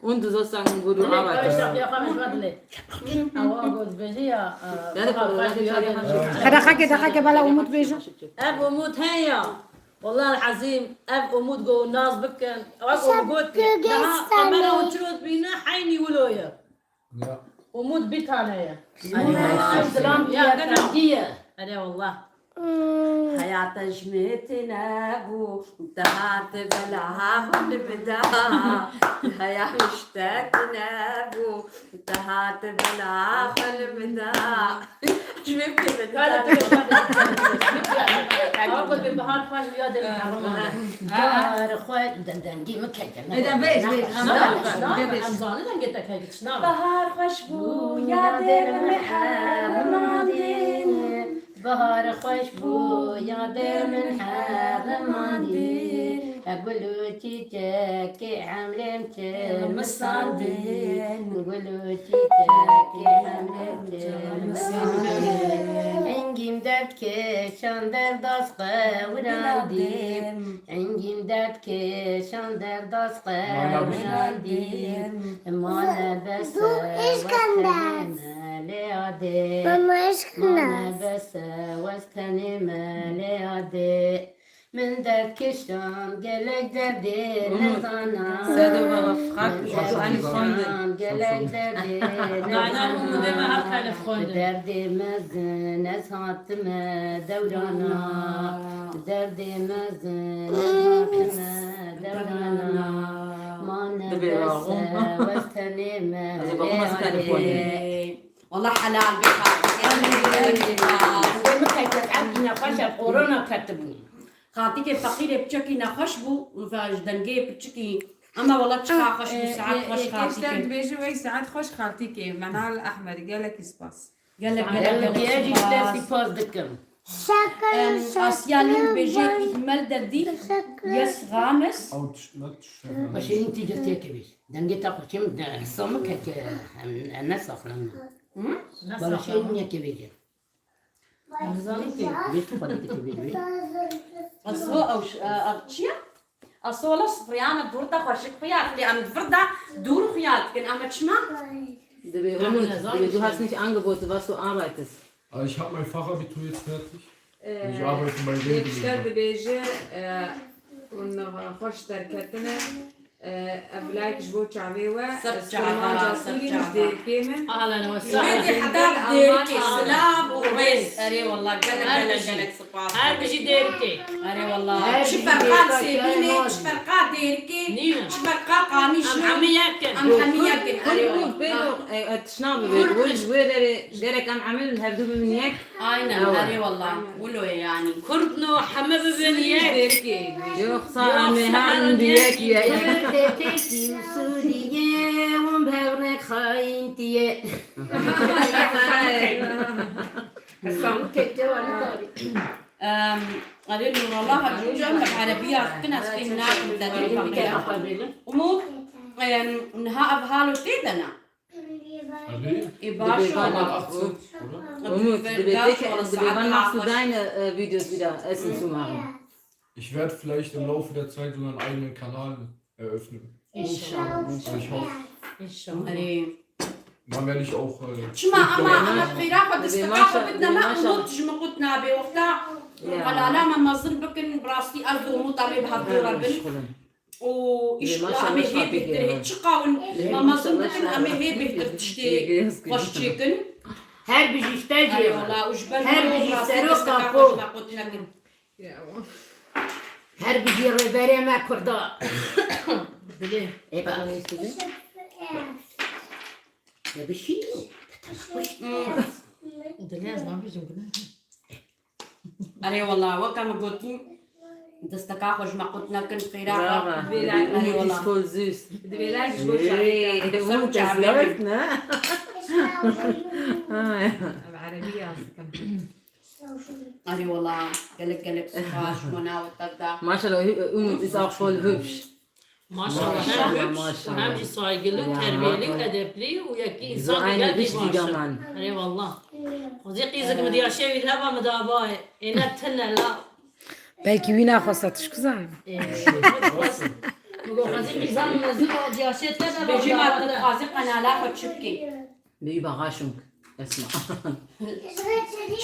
Und du sollst sagen, wo du arbeitest. Hede xake, de xake bala Umut bêje. Ev Umut heya. Wallah ezîm, ev Umut go naz bikin. Ev Umut got. Daha kamera uçurut bîne, heynî wilo ye. Ya. Umut bir tane ye. Ay, ay, ay, ay. Erê wallah. Heyata ji min tune bû, te hat bela xwe li min da. Heya ji te tune bû, te hat bela xwe li min da. Ji min tune bû. Ew ku bi Bahar xweş ya dil herman. Bahar xwe dengdengî min keke. Eda vêj, vêj. Em zanin dengê te keke. Bahar xweş bû, yadê min herimandin. Bahar xweş bû, yadê min herimandin. Gul û çîçekê emrê min çil misandin. Gul û çîçekê emrê min çil misandin. Hingîm derdkêşan derdas qewirandin. Hingîm derdkêşan derdas qewirandî. Mane bes westene melê adê. Mane bes westene melê adê. Min derdkêşan gelek derdê nezana. Min derdkêşan gelek derdê nezana. Derdê mezin ez hatime dewrana. Derdê mezin ez hatime dewrana. Mane bes westene melê adê. Wallah helal be xatikê. Dê min keke, em îne xweş e, korona ketibû. Xatikê feqîrê piçekî nexweş bû, ve ji dengê piçikî. Ama wallah çiqa xweş bû, saet xweş xatikê. Dibêje wey saet xweş xatikê. Menal Ehmed, gelekî spas. Gelek, gelek, gelek spas. Spas dikim. Em, Asya Lî dibêje, ich melde dich jetzt, Rames. Ew tişt, ne tişt. Baş e, în tî têkevî. Dengê te xweşê min de, hesa min keke, em, em ne saxlem. Hı? Baş e, niyekevê. Em zanî tê. Vê tu xwe dikevê. Aso, ew ş-, e, ev çi ye? Aso, wala sifriyane dûr te xweşik xuya, lê em di vir de dûr xuya dikin, em çima? Dibê Umut, dibê du hast nicht Angebot, was du arbeitest. Also ich habe mein Fachabitur jetzt fertig. Äh, ich arbeite bei Rewe. Dibêje, äh, û xweş derketine, äh, ev layek ji bo çavê we, ser çava, ser çava. Kurmanca Sûrî min ji Dêrikê min. Ahlan we sehlen. Heta Dêrikê, silav û rêz. Erê wallah, gelek, gelek, gelek spas. Her bijî Dêrikê. Erê wallah. Çi ferqa Sêbînê, çi ferqa Dêrikê, çi ferqa Qamîşlo. Em hemî yek in. Em hemî yek in. Erê wallah. Kurd bû, bêlo, e, e, tişna bibe. Kurd. Ji wê derê gerek em hemî hevdu bibin yek. Aynen, erê wallah. Wilo ye yanî. Kurd no heme bibin yek. Yoksa em ê her in bi yek ye. Kurd ê têkî Sûriyê û bi hev rê xayîntiyê. Em, erê Nurallah, her cû em bi erebiya dikin, ez fêm nakim te dibînim. Umut, em, niha ev halo tê de ne? Ê, baş e. Umut, dibê pêk, dibê van machst du deine, äh, Videos wieder Essen zu machen? Ich werde vielleicht im Laufe der Zeit sogar einen eigenen Kanal eröffnen. İnşallah. Also ich hoffe. İnşallah. Erê. Dann werde ich auch, äh, Çima ama, ama xêra xwe desteka xwe bidne me, Umut ji min qut nabe. Wexta kanala me mezin bikin, bi rastî ez û Umut em ê bi hev dû re bin. Û îş, em ê hê bêhtir, hê çiqa win me mezin bikin, em ê hê bêhtir tiştê xweş çêkin. Her bijî ji te jî. Erê wala, û ji ber her bijî seroka xwe. Her bijî rêberê me Kurda. Dilê. Ê, baba, ne istedin? Ya bir şey yok. Dilê ez nabêjim, gune. Erê wala, weke min gotî, Desteka xwe ji me qut nekin, xêra xwe. Brava. Erê wala. Umut ist voll süß. Divêla ji bo Hey, Umut, es läuft, ne? Ah, ja. Ev erebî yaz dikim. Erê wala, gelek gelek spas ji bo nav û tev de. Maşallah, Umut ist auch voll hübsch. Maşallah, Maşallah, hem hübş, maşallah. hem jî saygılı, Ya, terbiyeli, bak. Edepli û yekî So insan ein geldi wichtiger baş. Mann. Erê wallah. Xwezî qîzik min diyaşê wî heba min dava. Êne tine la. Belki wîna xwesta tişk zanim. Min got xwezî qîzan min mezin û diyaşê te de Bêjî ma tu dixwazî qenala xwe çi bikî? Eine Überraschung. Esma.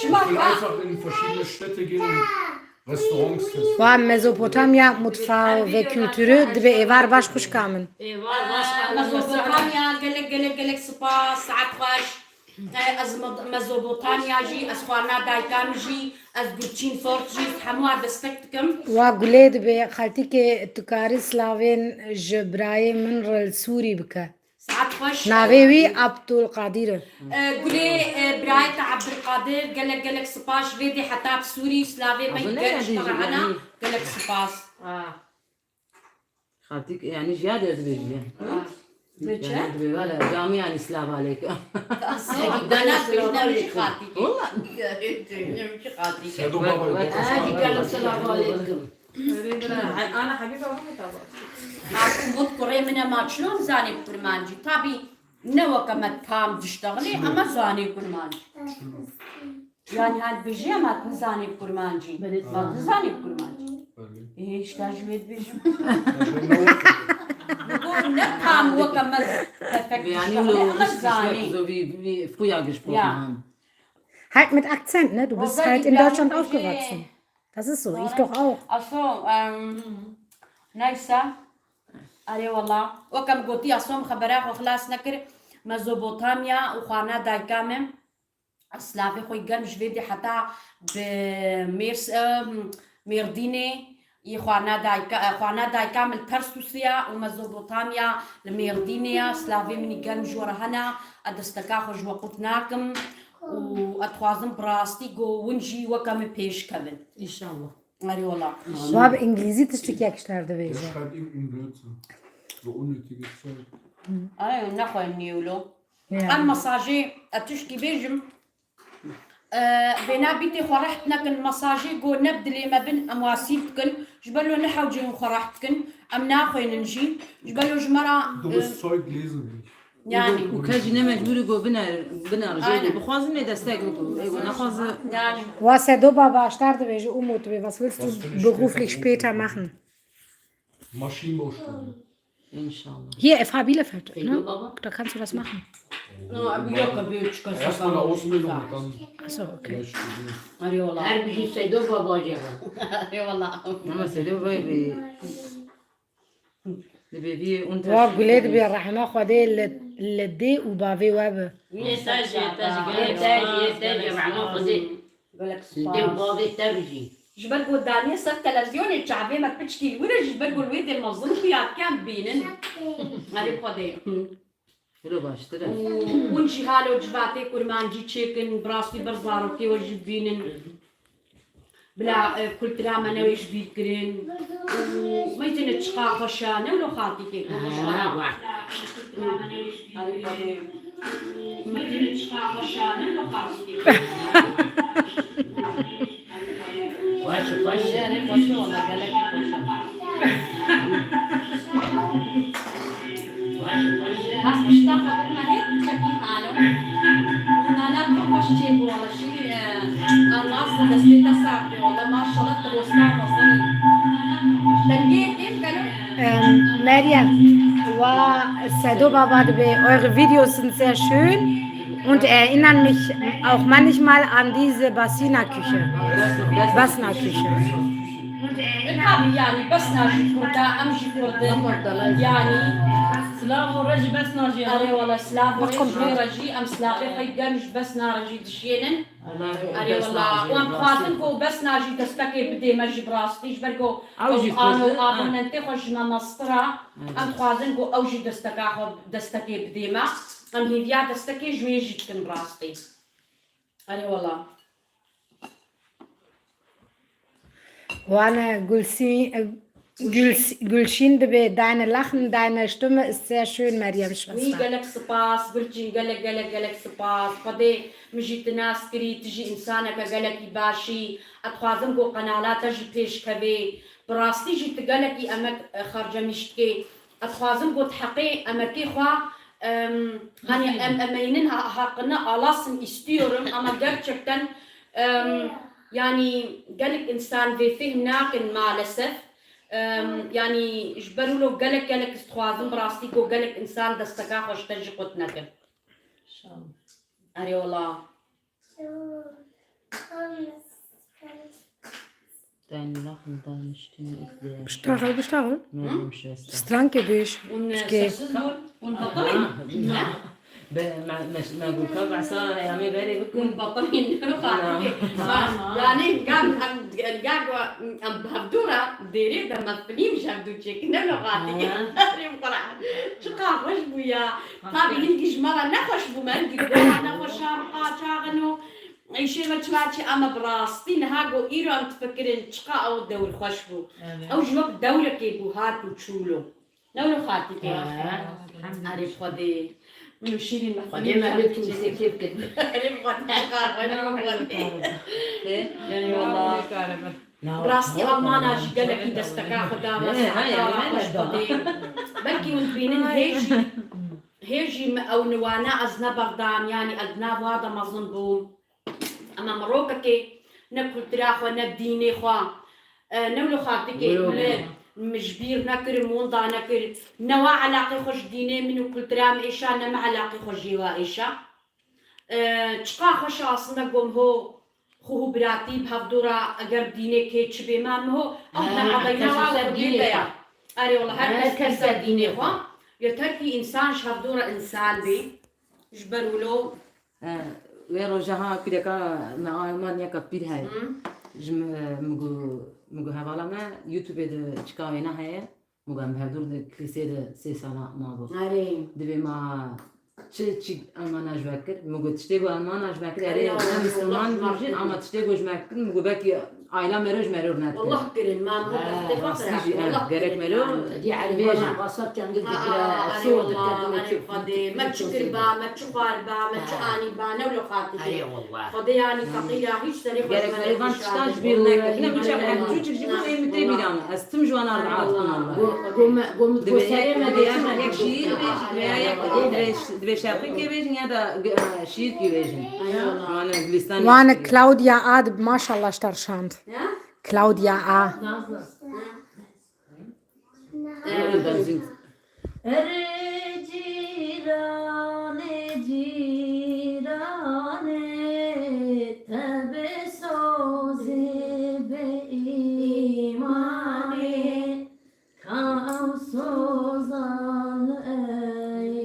Çima Ich will ka? Einfach in verschiedene Städte gehen und Restaurants testen. Wa Mezopotamya mutfağı ve kültürü dibe êvar baş xwişka min. Êvar baş. Mezopotamya, gelek gelek gelek spas, saet xweş. E, Ez Med- Mezopotamya jî, ez xwarina dayika min jî, ez gurçîn fort jî, hemû destek dikim. Wa gulê dibe xeltîkê tu karî slavên ji birayê min re li Sûrî bike. Saet xweş. Navê wî Abdulkadir e. E, Gulê, e, birayê te Abdulkadir, gelek gelek spas ji vê dê heta bi Sûrî, slavê me Abone gelek edin ji te re jî, hene, yanî. Gelek spas. Ah. Xaltîk, yanî ji ya derdibêjî ye. Neçe? Yanî dibê valla, camî yanî selav aleykum. Dana dibêjî xatîkê. Valla. Dibêjî xatîkê. Sedo Baba, Wek- Baba, Hadi gel selamu aleyküm. Ana Habiba mı tava? Aku mut kurê min e, ma çilo zanê kurmancî. Tabî ne weke me tam diştexilê, ama zanê kurmancî. Yani hal bijê ma tu zanê kurmancî. Ma tu zanê kurmancî. Ê, işte ji wê dibêjim. Got ne tam weke me perfekt Yanî diştexilê, lo ama richtig zanê. So wie, wie früher gesprochen Ja. haben. Halt mit Akzent, ne? Du bist Wobei halt die in gar Deutschland nicht aufgewachsen. Das ist so, ich doch auch. Aso, em, neyse. Erê wala. Weke min gotî, aso min xebera xwe xilas nekir. Mezopotamya û xwarina dayika min. Slavê xwe germ ji vê dê heta bi Mêrs, em, Mêrdînê. Yê xwarina dayika, xwarina dayika min li Tarsusê ya û Mezopotamya li Mêrdînê ya. Slavê min î germ ji we re hene. Ez desteka xwe ji we qut nakim û ez dixwazim bi rastî ku win jî weke min pêş kevin. İnşallah. Erê wala. Wa bi Îngilîzî tiştekî yek ji te re dibêje. Schreib irgendeinen Blödsinn. So unnötiges Zeug. Ay, nexwe nêwlo. Ya. Em mesajê, ez tişkî bêjim. E, vêna bîtê xwe reht nekin, mesajê ku ne bi dilê me bin, em wasîl dikin. Ji ber lo ne hewceyên xwe reht dikin. Em naxwênin jî. Ji ber lo ji me re, Dummes Zeug lesen wir nicht. Yani. Û kes jî ne mecbûr e ku biner, biner. Aynen. Jê ku bixwazin ê destek bikin. Ê ku nexwazin. Yani. Wa Sedo Baba ji te re dibêje, Umut dibê, was willst du beruflich später machen? Maschinenbau studieren. İnşallah. Hier, F H Bielefeld, Sedo ne? Baba. Da kannst du das machen. No, abi yok abi, çıkar. Erstmal eine Ausbildung und dann Achso, okay. vielleicht studieren. Erê wala. Her bir şey Sedo Baba acaba. Erê wala. Ama Sedo vay be. Dibê vî un Wa gulê dibê rehma Xwedê li, li dê û bavê we bi. Yê te jî, te jî, yê te jî, yê te jî, rehma Xwedê. Gelek Dê û bavê te bijî. Ji ber ku daniye ser televizyonê çavê me piçkî li wir e, ji ber ku li wê dê mezin xuya dikem bînin. Erê Xwedê. Hilo baştir e. Û hûn jî halo civatê kurmancî çêkin, bi rastî ber zarokê we jî bînin. Bila, e, kultura me newê ji bîr kirin. Û meytine çiqa xweş e, ne wilo xatîkê ku xweş e. Ha, wa. Baş, baş. Has pişta xwe bikme hê çekî halo. Nana pir xweş çêbû wala şî, e, Annas destê te sax be wala, maşallah, tu westa mezin. Dengê kêm kelo. Em, Meryem, wa Sedo Baba dibê, eure Videos sind sehr schön und erinnern mich auch manchmal an diese Basina Küche. Basna Küche. Tabii yani, Besna jî Kurda, em jî Kurdin. Yani, Silav û rejî Besna jî. Erê wala, silav û rejî, rejî, em silavê xwe germ ji Besna rejî dişênin. Erê wala, û em dixwazin ku Besna jî destekê bidê me jî bi rastî, ji ber ku Ew jî ew ano Kurd e, ha. Abonentê xwe ji me mestir e. Em dixwazin ku ew jî desteka xwe destekê bidê me. Em hêviya destekê ji wê jî dikin bi rastî. Erê wala. Wane Gulsî-, Guls-, Gulşîn dibê, deine Lachen, deine Stimme ist sehr schön, Meryem Wî Schwester. Gelek spas, Gulçîn, gelek, gelek, gelek spas. Xwedê min jî tu nas kirî, tu jî însaneke gelekî baş î. Ez dixwazim ku qenala te jî pêş kevê. Bi rastî jî tu gelekî emek, e, xercemîş dikê. Ez dixwazim ku tu heqê emekê xwe, em, hani em, em, em, ha-, hakkını alasın istiyorum ama gerçekten, em, yani gelek insan vê fêhm nakin maalesef. Em, yani ji ber wilo gelek gelek ez dixwazim bi rastî ku gelek insan desteka xwe ji te jî qut nekin. Erê wela. Deine Lachen, deine Stimme ist sehr schön. Biştaxil, biştaxil. Meryem Schwester. Strankê bêj. Hûn Pişkê. Sessiz bûn? Hûn betilîn? Be, me, me, me goka behsa heyamê berê bikin. Hûn betilîn? Yani gam em gag em bi hevdû re dêrê de me filîm ji hevdû çêkir. Ne lo xatî. Erê Quran. Çiqa xweş bû ya. Tabi hingî ji me re nexweş bû, me hingî gora nexweşa bi qaçaxin û îşê me çima çi, ama bi rastî niha ku îro em difikirin çiqa ew dewr xweş bû. Ew ji wek dewrekê bû hat û çûlo. Ne wilo xatîkê. Erê Xwedê. Min û Şîrîn me Xwedê me lê tu sê kêf kir. Erê Xwedê, erê Xwedê. Erê Xwedê. Erê Xwedê. Rastî Almana jî gelekî desteka xwe da me, saeta xweş xwedê. Belkî hûn dibînin hê jî, hê jî min ew niwana ez neberdam, yanî ez di nav wa de mezin bûm. Ema mirokekê ne kultura xwe, ne dînê xwe, e, ne wilo xatikê min ji bîr nekir, min winda nekir, ne wa elaqê xwe ji dînê min û kultura min êşa, ne min elaqê xwe ji wa êşa. E, çiqa xweş e aslında gom ho, Xwe û biratî bi hevdû re eger dînê kê çi bê, ma miho ew ne qedeyna wa Xwedê de ya. Erê wela her kes dînê xwe. Yeter ki însan ji hevdû re însan bê. Ji ber wilo. Wê roja ha pîreka me Almanyaka pîr heye. Ji min, min got, min got hevala me YouTubeê de çika wêne heye. Min got em bi hevdû li kilîsê de sê sala nabin. Erê. Divê ma çi çi Almana ji we kir? Min got tiştê ku Almana ji me kir, erê, erê, em Misilman bûn jî, ama tiştê ku ji me kir, min got belkî aîla me re ji me re rûnet kir. Allah kirin, ma min got tiştê xwe rastî jî, gerek me re. Di Erebê jî basar çend dikire, sor dikire. Erê Xwedê, me çi kir ba, me çi xwar ba, me çi anî ba, ne wilo xatirê. Erê wela. Xwedê yanî feqîra hîç serê xwe ji me re. Gerek me re van tişta ji bîr neke. Hine min çav em çûçik jî bû ê min tê bîra min. Ez tim ji wan re rahat bûm wela. Go, go me, go min, go serê me de yek şiîr bêjin, veya yek divê şerqîkê bêjin ya da, e, şiîrkî bêjin. Wan e Gulîstanê. Wan e Claudia A dib, maşallah ji te re şand. Claudia A. Erê cîranê cîranê te bê sozê bê îmanê. Ka ew sozan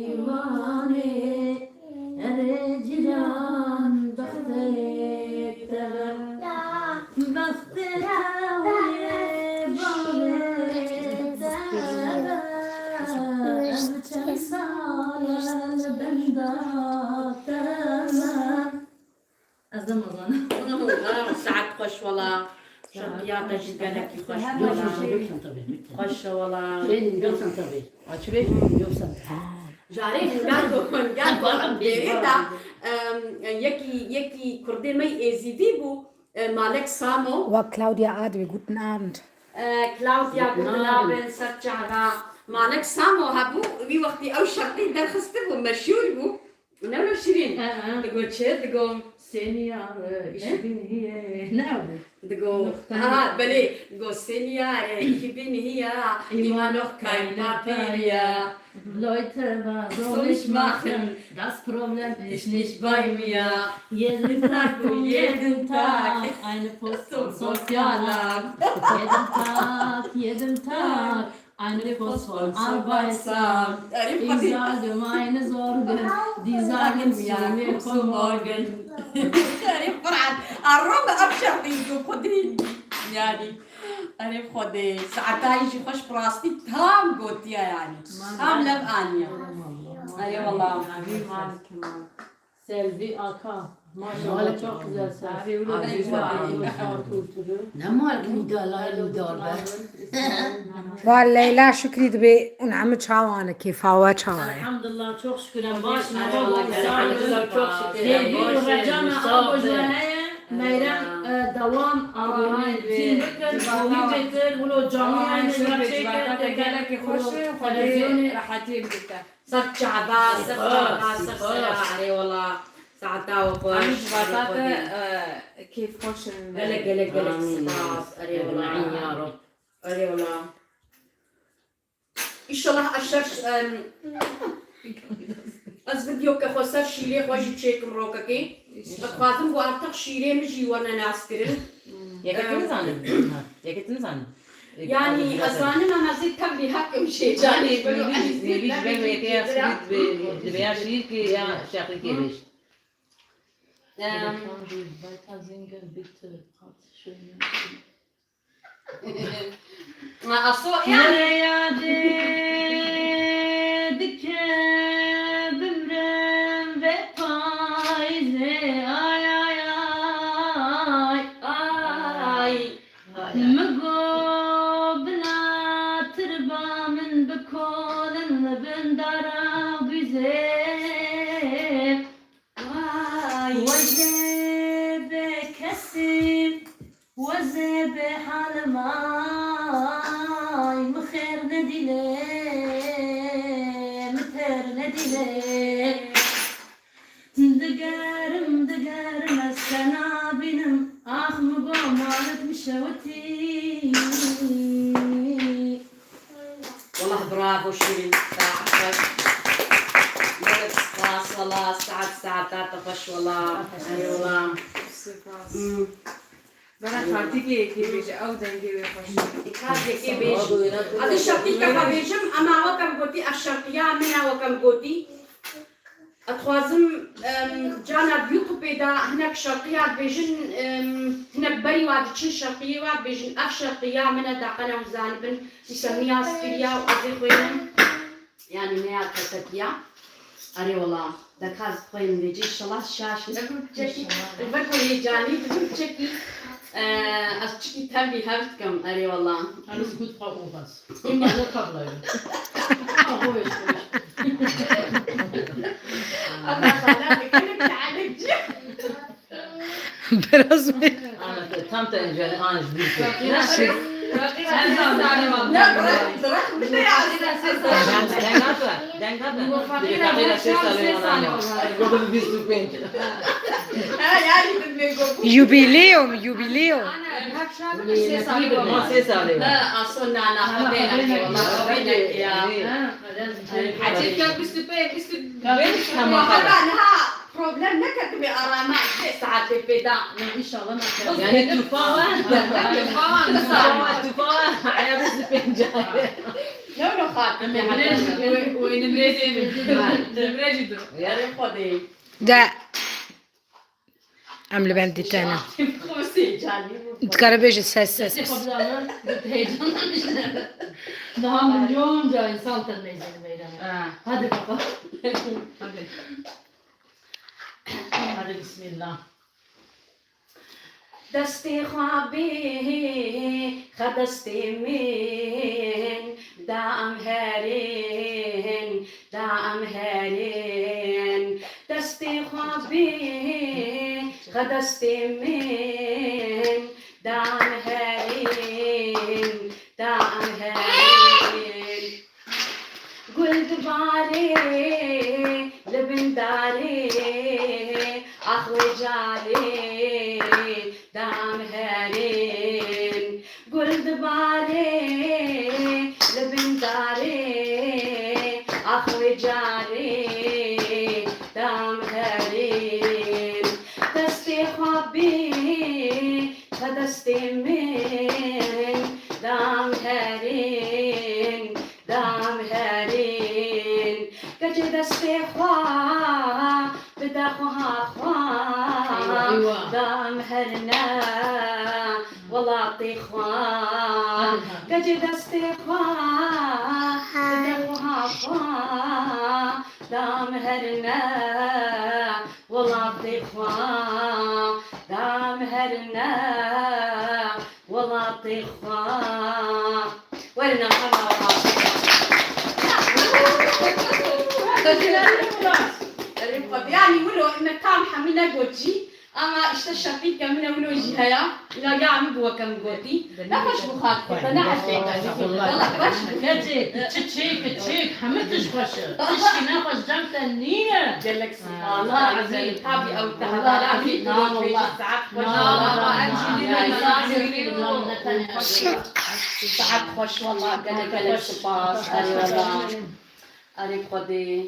eywanê, erê cîran bextê te be. Bextê te wê bavê te be. Ev çend sal e li benda te me. Ez de nazanim. Saet xweş wela. Şeqiya te jî gelekî xweş bû wela. Xweş e wela. Bêjin, yoksan tabii. Açı Bey, yoksan. Carê hingar do, hingar do em dêrê de, em, yekî, yekî kurdê me yî êzîdî bû, e, Malek Samo. Wa Claudia Advi, guten Abend. E, Claudia, guten Abend, ser çava. Malek Samo hebû, wî wextî ew şerqî derxistibû, meşhûr bû. Ne wilo Şirîn? He, he. Digo çi? Digo Seniya, e, ich bin hier. Ne bu? Digo, aha, belê. Digo Seniya, e, ich bin hier. Immer noch kein Papier. Leute, was soll ich machen? Das Problem ist nicht bei mir. Jeden Tag und jeden Tag eine Post vom Sozialamt. Jeden Tag, jeden Tag. Eine Post von Arbeitsamt. Ich sage meine Sorgen, die sagen mir, komm morgen. Erê Quran, arome ev şerqî ku Xwedê, yani, erê Xwedê, saetayî jî xweş bi rastî tam gotiye, yani. Tam lev aniye. Erê wela. Selvi Aka. Maşallah, çok güzel ses. Aziz var. Çok sağ ol. Ne mal ki müdahale müdahale. Vallahi Leyla Şükrî dibê û hemû çawan e, kêfa we çawa ye? Elhamdulillah, çok şükür, em baş in. Elhamdulillah, çok şükür. Têgî û recana a ku ji we heye, Meyrem, e, dewam abone tîm bikin, komî çêkir, wilo canî hene, ji we çêkir, gelekî xweş e, televizyonê rehetiyê bidike. Ser çava, ser çava, ser sera, erê wela. Saeta we xweş. Em ji vata te, e, kêfxweş in. Gelek, gelek, gelek spas. Erê wela. Erê wela. Înşallah ez şer, em, ez videoke xwe ser şîrê xwe jî çêkim rokekê. Ez dixwazim ku artık şîrê min jî werne naskirin. Yekê tu nizanin? Yekê tu nizanin? Yani, ez zanim, em ez ê tevlî hekim şêcanê. Nêvî, nêvî ji ber wê yekê ya sivît bi, dibe ya şîr ki ya şeqlîkê bêj. Em. Aso, yani. Yadê dike bimrim vê payîzê, ay, ay, ay, ay. Min got bila tirba min bikolin li bin dara guzê. Vay. Wezê be kesî, wezê be halimay, mi xêr nedîlê, mi têr nedîlê. Digerim, digerim, ez te nabînim. Ax, mi go malit mi şewitî. Wallah bravo Şîrîn. Saet xweş. Gelek spas wala. Saet, saeta te xweş wala. Eyvallah. Spas. Hmm. Bera Fatîkê yekê bêje, ew dengê wê xweş e. Kar yekê bêje. Hadi şeqîke xwe bêjim, ema weke min gotî ev şeqiya min e, weke min gotî. Ez dixwazim, em, cana di YouTubeê de hinek şeqiya dibêjin, em, hinek berî wa diçin şeqiyê wa dibêjin, ev şeqiya min e, deqene hûn zanibin, dîsa min ya skiriya û ez ê xwênim. Yani ne ya kesekiya. Erê wala, deka ez dixwênim vêcî, inşallah şaş nebim çekî. Li ber ku hêcanî dibim çekî. Eee, ez çikî tevlî hev dikim, erê wala. Elis gut xwe û bes. Îmana kablayın. Ama xala dikene ki alekçi. Biraz mı? Ana, tam te önce anj bir şey. Şey. Ne bırak, bırak, bir de ya. Dengata, dengata. Fakir ses alıyor. Fakir ses alıyor. Baba bir su penç. Ha, yani bilmiyorum. Jubileum, jubileum. Ana, hep şarkı ses alıyor. Ses alıyor. Ha, aslında ana, ha, ben ya. Hacı, ya, bir su penç, bir su penç. Tamam. Problem neketime arama, vê saetê pê da. Ya, înşallah neketime. Yani tufan var. Tufan var. Tufan var, tufan var. Aya bizi penca. Ne öyle xatim ya? Wê nimrê dê. Nimrê jî do. Yarê Xwedê. De. Em li bendî te ne. Xwesê canî. Dikare bêje ses, ses, ses. Heyecanlanmış. Daha milyonca insan tanıyacak meydana. Ha. Hadi bakalım. Hadi. Hadi bismillah. Destê xwe bê, xe destê min, da em herên, da em herên. Destê xwe bê, xe destê min, da em herên, da em herên. Gul dibarê li bin darê, ax wê carê da em herên. Gul dibarê li bin darê, ax wê carê da em herên. Destê xwe bê, xe destê min, da em herên. Da em herên, keçê destê xwe bide xweha xwe. Eywa, eywa. Da em herine welatê xwe. Hadi, hadi. Keçê destê xwe bide xweha xwe. Da em herine. Wala Welatê xwe, dam herine welatê xwe. Werin em hema welatê xwe. Erê xwe, yanî wilo me tam hemî negotî. Ama işte şefîke min e wilo jî heya. Ya, ya min bi weke min gotî. Ne xweş bû xakî, te ne eşkê. Wala xweş bû. Keçik, çiçek, çiçek, hemî tişt xweş e. Tiştî ne xweş cem te nîne. Gelek spas. Allah azîz. Tabi ew te hevara vî tu roj bêjî saet xweş. Saet xweş wala, gelek gelek spas. Erê wala. Erê Xwedê.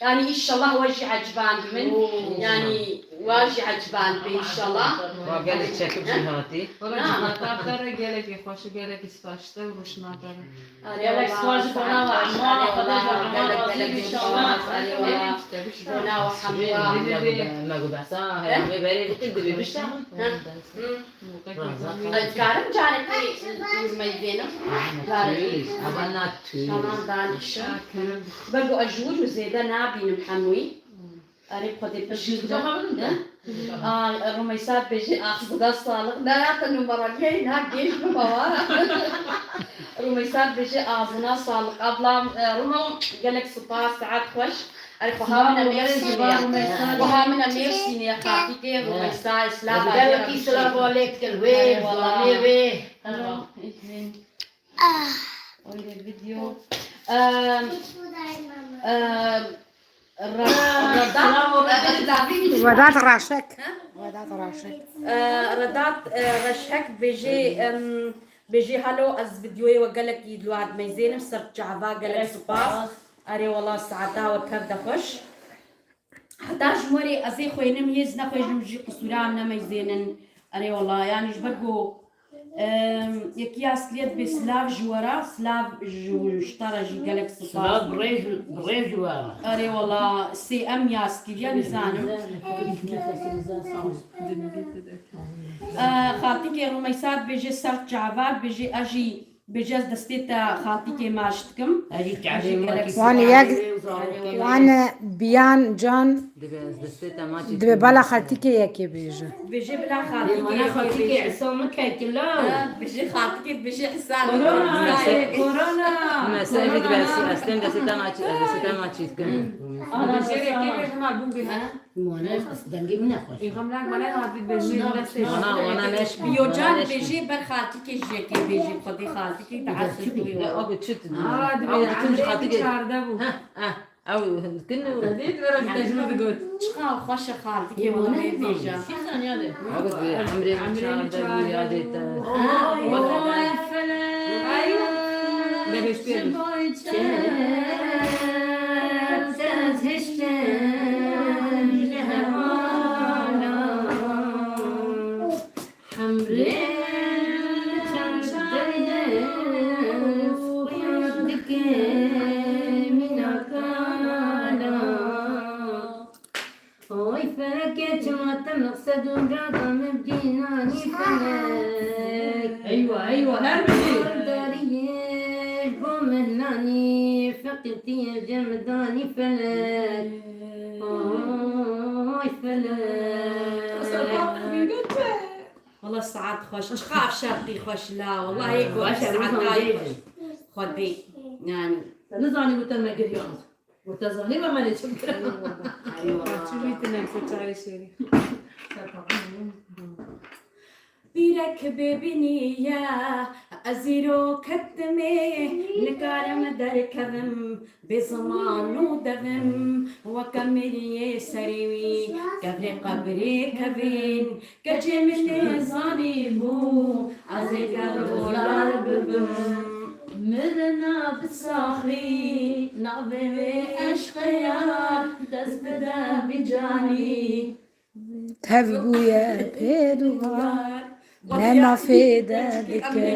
Yanî înşallah we jî eciband min. Oo. Yanî we jî eciband be înşallah. Wa gelek çekip jî hatî. Wala cihata te re gelekî xweş û gelekî spas ji te û rûşna te re. Erê wala, gelek spas ji bona we Emar, Xwedê ji Emar razî be înşallah. Erê wala. Bona we hemû. Me got behsa heramê berê dikin dibê bişta. Hı. Hı. Ez karim carekê hûrmeyî bênim? Carekê. Ava na tu. Tamam, danişim. Ber ku ez ji wir û zêde nabînim hemûyî. Erê Xwedê pişt. Aa, Rumeysa dibêje axzina sağlık. Ne ya te numara niye, ha geç mi baba? Rumeysa dibêje axzina sağlık. Ablam, e, Rumo, gelek spas, saet xweş. Erê, xweha min e Mêrsînê. Xweha min e Mêrsînê, xatîkê Rumeysa, silav. Gelekî silav lê dikin wê, wê. Hello. Öyle video. Em, em, Re-, Redat, Redat Raşek. Ha? Redat Raşek. E, Redat, e, Reşek bêjê, em, bêjê, halo, ez videoyê we gelekî li we dimeyzênim, ser çava gelek spas. Erê wala, saeta we kevde xweş. Heta ji werê ez ê xwênim, hêz nexwêjim jî qisûra nemeyzênin. Erê wala, yanî ji ber ku, em, yekî ya Askiliye dibê silav ji we re, silav ji, ji te re jî gelek spas. Silav bi rêj, bi rêj ji we re. Erê wala, sê em ya Askiliye nizanim. E, xaltîkê Rumeysa dibêje ser çava, dibêje ez jî Bêje ez destê te xaltîkê maç dikim. Wan yek, wan biyan can dibe bala xaltîkê yekê bêje. Bêje bila xaltîkê yekê bêje. Xaltîkê Îsa min kekila. Ha, bêje xaltîkê, bêje Îsa min. Korona, korona. Mesela bir ders, aslen destê te maç, destê te maç dikim. Ana, bêje yekê bêje mal bûn bîne. Wana dengê min e xweş. Wana, wana neş bî. Yocan bêjê ber xaltîkê ji yekê bêjê, xwedê xaltîkê diesibî. Abi çi tu? Abi tu ji xaltîkê çarde bû. Ha, ha. Ew kin û. Dê tu vera tecrübe digot. Çiqa xweş e xaltîkê wala bêje. Abi emrê min çarde bû yadê te. Ay felek. Ay. Debêjtê. Oy felekê çima te meqsed û murada min bînanî felek. Eywa, eywa, her bijî. Dariyê bo min nanî, feqîrtiyê cem danî felek. Oy felek. Wala saet xweş. Çiqa ev şerqî xweş la. Wallahî got saeta xweş. Xwedê. Yani. Te nizanî û te me giriyand. Û te zanî me me lê çi bikira. Eyvallah. Çi bîtine, se çayê şêrî. Pîrek bêbînî ye, ez îro ketimê, nikarim derkevim, bê ziman û devim, weke miriyê serê wî, kevrê qebrê kevin. Keçê min nêzanîbû, ez ê gergolar bibim. Mirina bi saxî, navê wê eşqeya, dest bide bi canî. Tev bûye pêduvar, nema fêde dike,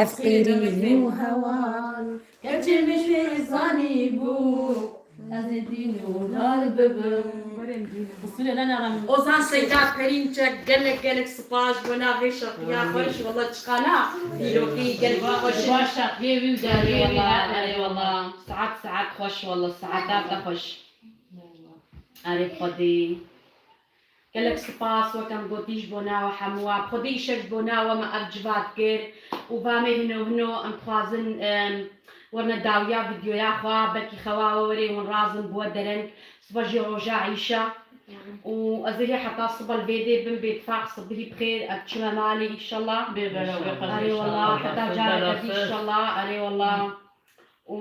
ev qîrîn û hewar. Keçê min nêzanîbû, ez ê dîn û nar bibim. Ozan Seyda Perînçek, gelek gelek spas ji bo nav vê şerqiya xweş. Wala çiqana dîrokî gelek xweş. Baş şerqiyê wî û deriyê wî her. Erê wala. Saet saet xweş wala. Saeta te xweş. Erê Xwedê. Gelek spas, wek em gotî, ji bo nawa hemû we. Xwedî îşev ji bo nawa me ev civat kir û va me hino hino em dixwazin, em, werine dawiya vîdyoya xwe, belkî xewa we werê hûn razin bi we dereng. Sibe jî roja îşa. Û ez ê heta sibe li vê dê bim, bêtifaq sibihî bi xêr, ez çime malê, înşallah. Bê bela wê qezê. Erê wallah, heta careke dî, înşallah, erê wallah. Û,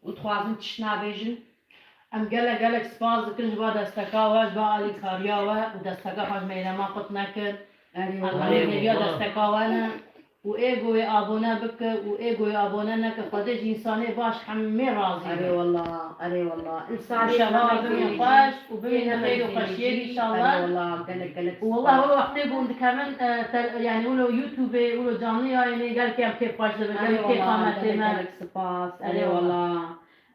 û dixwazin tişt nabêjin. Em gelek, gelek spas dikin ji bo desteka we, ji bo alîkariya we û desteka xwe ji mêrema qut nekir. Erê Em wallah. Hêviya desteka we ne û ê ku wê abone bike û ê ku wê abone neke, Xwedê ji însanê baş hemê razî be. Erê wallah, erê wallah. Însanê Şeva bimîne xweş û bimîne xêr û xweşiyê înşallah. Erê wallah, gelek, gelek spas. Û wallah, wilo wextê ku hûn dikevin, e, tel-, yanî wilo YouTube-ê, wilo canlı yayınê gelkî em kêfxweş dibin, gelkî kêfa me tê me. Erê wallah, gelek, gelek spas. Erê wallah.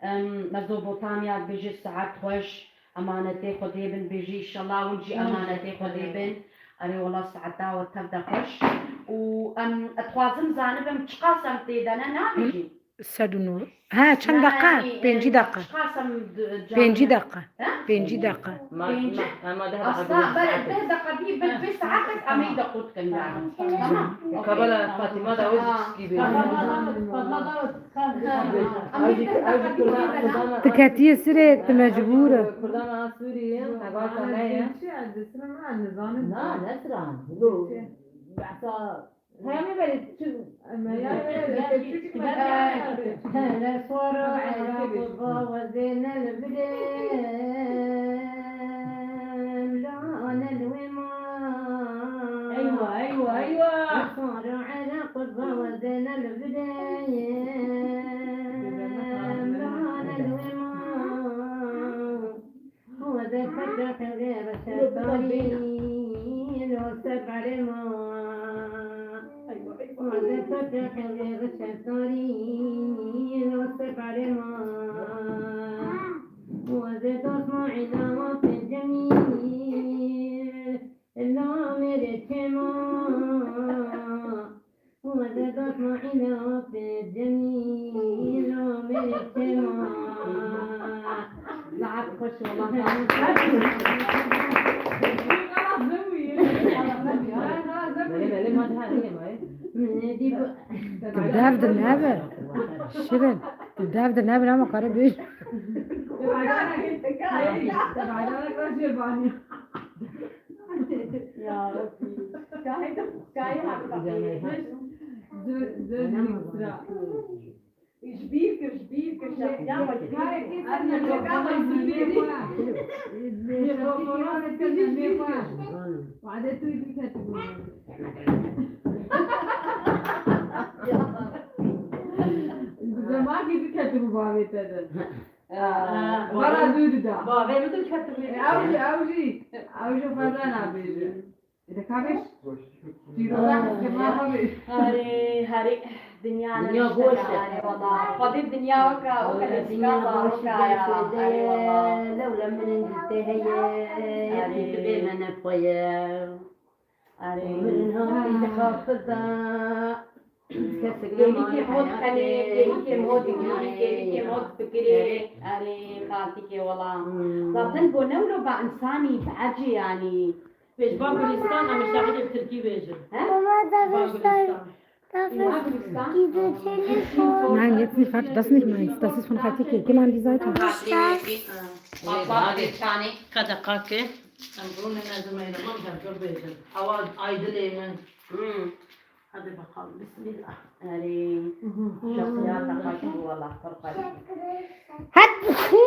Em, Mezopotamya dibêje saet xweş, emanetê Xwedê bin bêjî, înşallah hûn jî emanetê Xwedê bin. Erê wela saeta we tev de xweş. Û em, ez dixwazim zanibim çiqas em tê de ne nabêjî? Sed û nod. He, çend deqa? Pêncî deqa. Çiqas em d-, Pêncî deqa. He? Pêncî deqa. Ma, Pêncî. Ma, ma deh deqa. Asla, bele, deh deqa bî, bi vê saet ez em ê de qut kin yani. Tamam. Kabala Fatima da o skî bê. Tamam. Ew jî, ew jî Kurdan, Kurdan. Tu ketiyê sirê, tu mecbûr e. Kurdan a Sûriyê, heval Temeyê. Na, ne siran. Lo, behsa, peyamê berê, çi? Hele swara Ereb qurba wezê ne li bidê, mla ne li wê ma. Eywa, eywa, eywa. Swara Ereb qurba wezê ne li bidê. Mla ne li wê ma. Wezê fetê xêrê reşe tarî lo sebarê ma. Wezê fetê xêrê reşe tarî lo sebarê ma. Wezê dost ma îlawa pê cemîl lo mêrê çê ma. Wezê dost ma îlawa pê cemîl lo mêrê çê ma. Saet xweş wela. Belê, belê, ma daha niye ma ye? Min ê dî ku Tu dev de nebe. Şirin. Tu dev de nebe ama kare bir. Te bacanak, te bacanak ra jêr banî. Ya Rabbî. Şahid, şahid hakka. Zor, zor, zor. Ji bîr kir, ji bîr kir, şexsiya xwe ji bîr kir. Ev mikrofona ji bîr kir. Mikrofona ji bîr kir. Wade tu diketibû. Bi zemakê diketibû bavê te de. Aa, bara dû dida. Bavê min diketibû. Ew jî, ew jî. Ew jî feda nabêje. Ede ka bêj? Çîroka xizgirna xwe bêj. Herê, herê, dinya ne Dinya boş e. Erê wela. Xwedê dinya weke, weke lezîka zarokaya. Erê wela. Lewle min ên dîtê heye, Erê. Dîtibê me ne xwe ye. Erê. Min hatî dixafida. Kêrîkê mod xelê, kêrîkê mod digirî, kêrîkê mod fikirê. Erê, xaltîkê wela. Hmm. Zaten bo ne wilo ba insanî bi ecê yanî. Bêj ba Gulistan, em şairê bi tirkî bêjin. He? Baba, ba Gulistan. Ba Gulistan. Nein, jetzt nicht, warte, das nicht meins. Das ist von Fatike. Geh mal an die Seite. Baba, Gulistan. Ka deqakê. Em rûnê ne zimeyre, mam her kur bêjin. Ewa aydilê min. Hmm. Hadi bakalım, bismillah. Erê, şexsiyata xweş bû, wela pir xweş bû.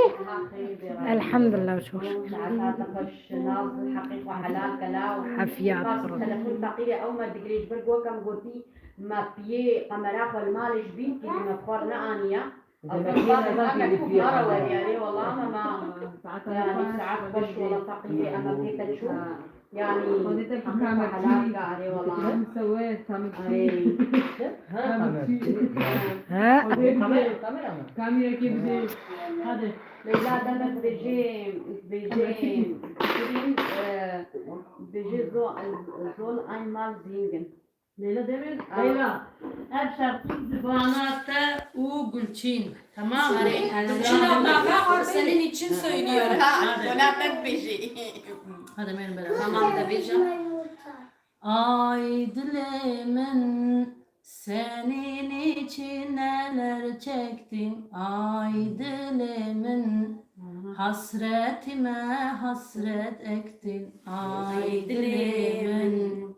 Elhamdulillah, çok şükür. Saeta te xweş, naz heqî xwe helal ke law. Efiyat. Bas telefon feqîrê ew me digirê, ji ber ku wek em gotî, me piyê qemera xwe li malê ji bîn kiriye, me bi xwe re neaniye. Demek ki neden ki bir fiyat aldı. Erê wela me ma, yanî saet xweş wela feqîrê em pê te çû. Yanî, Xwedê te bi kamerçî, helal ka, erê wela. Sewe, kamerçî. Erê. Ha? Kamerçî. Ha? Xwedê bide. Kamera, kamera mı? Kamereke bide. Hadi. Leyla deme dibêjê, dibêjê, Şirîn, e, dibêjê zo-, zol einmal singen. Leyla Demir, Aa. Leyla. Ev şarkı zibana te û Gülçin. Tamam. Arê, Gülçin abla, ben senin için söylüyorum. Ha, hadi. Ona tek bir şey. Hadi benim beraber. Tamam da bir can. Ay dilê min, senin için neler çektim. Ay dilê min, hasretime hasret ektin. Ay dilê min.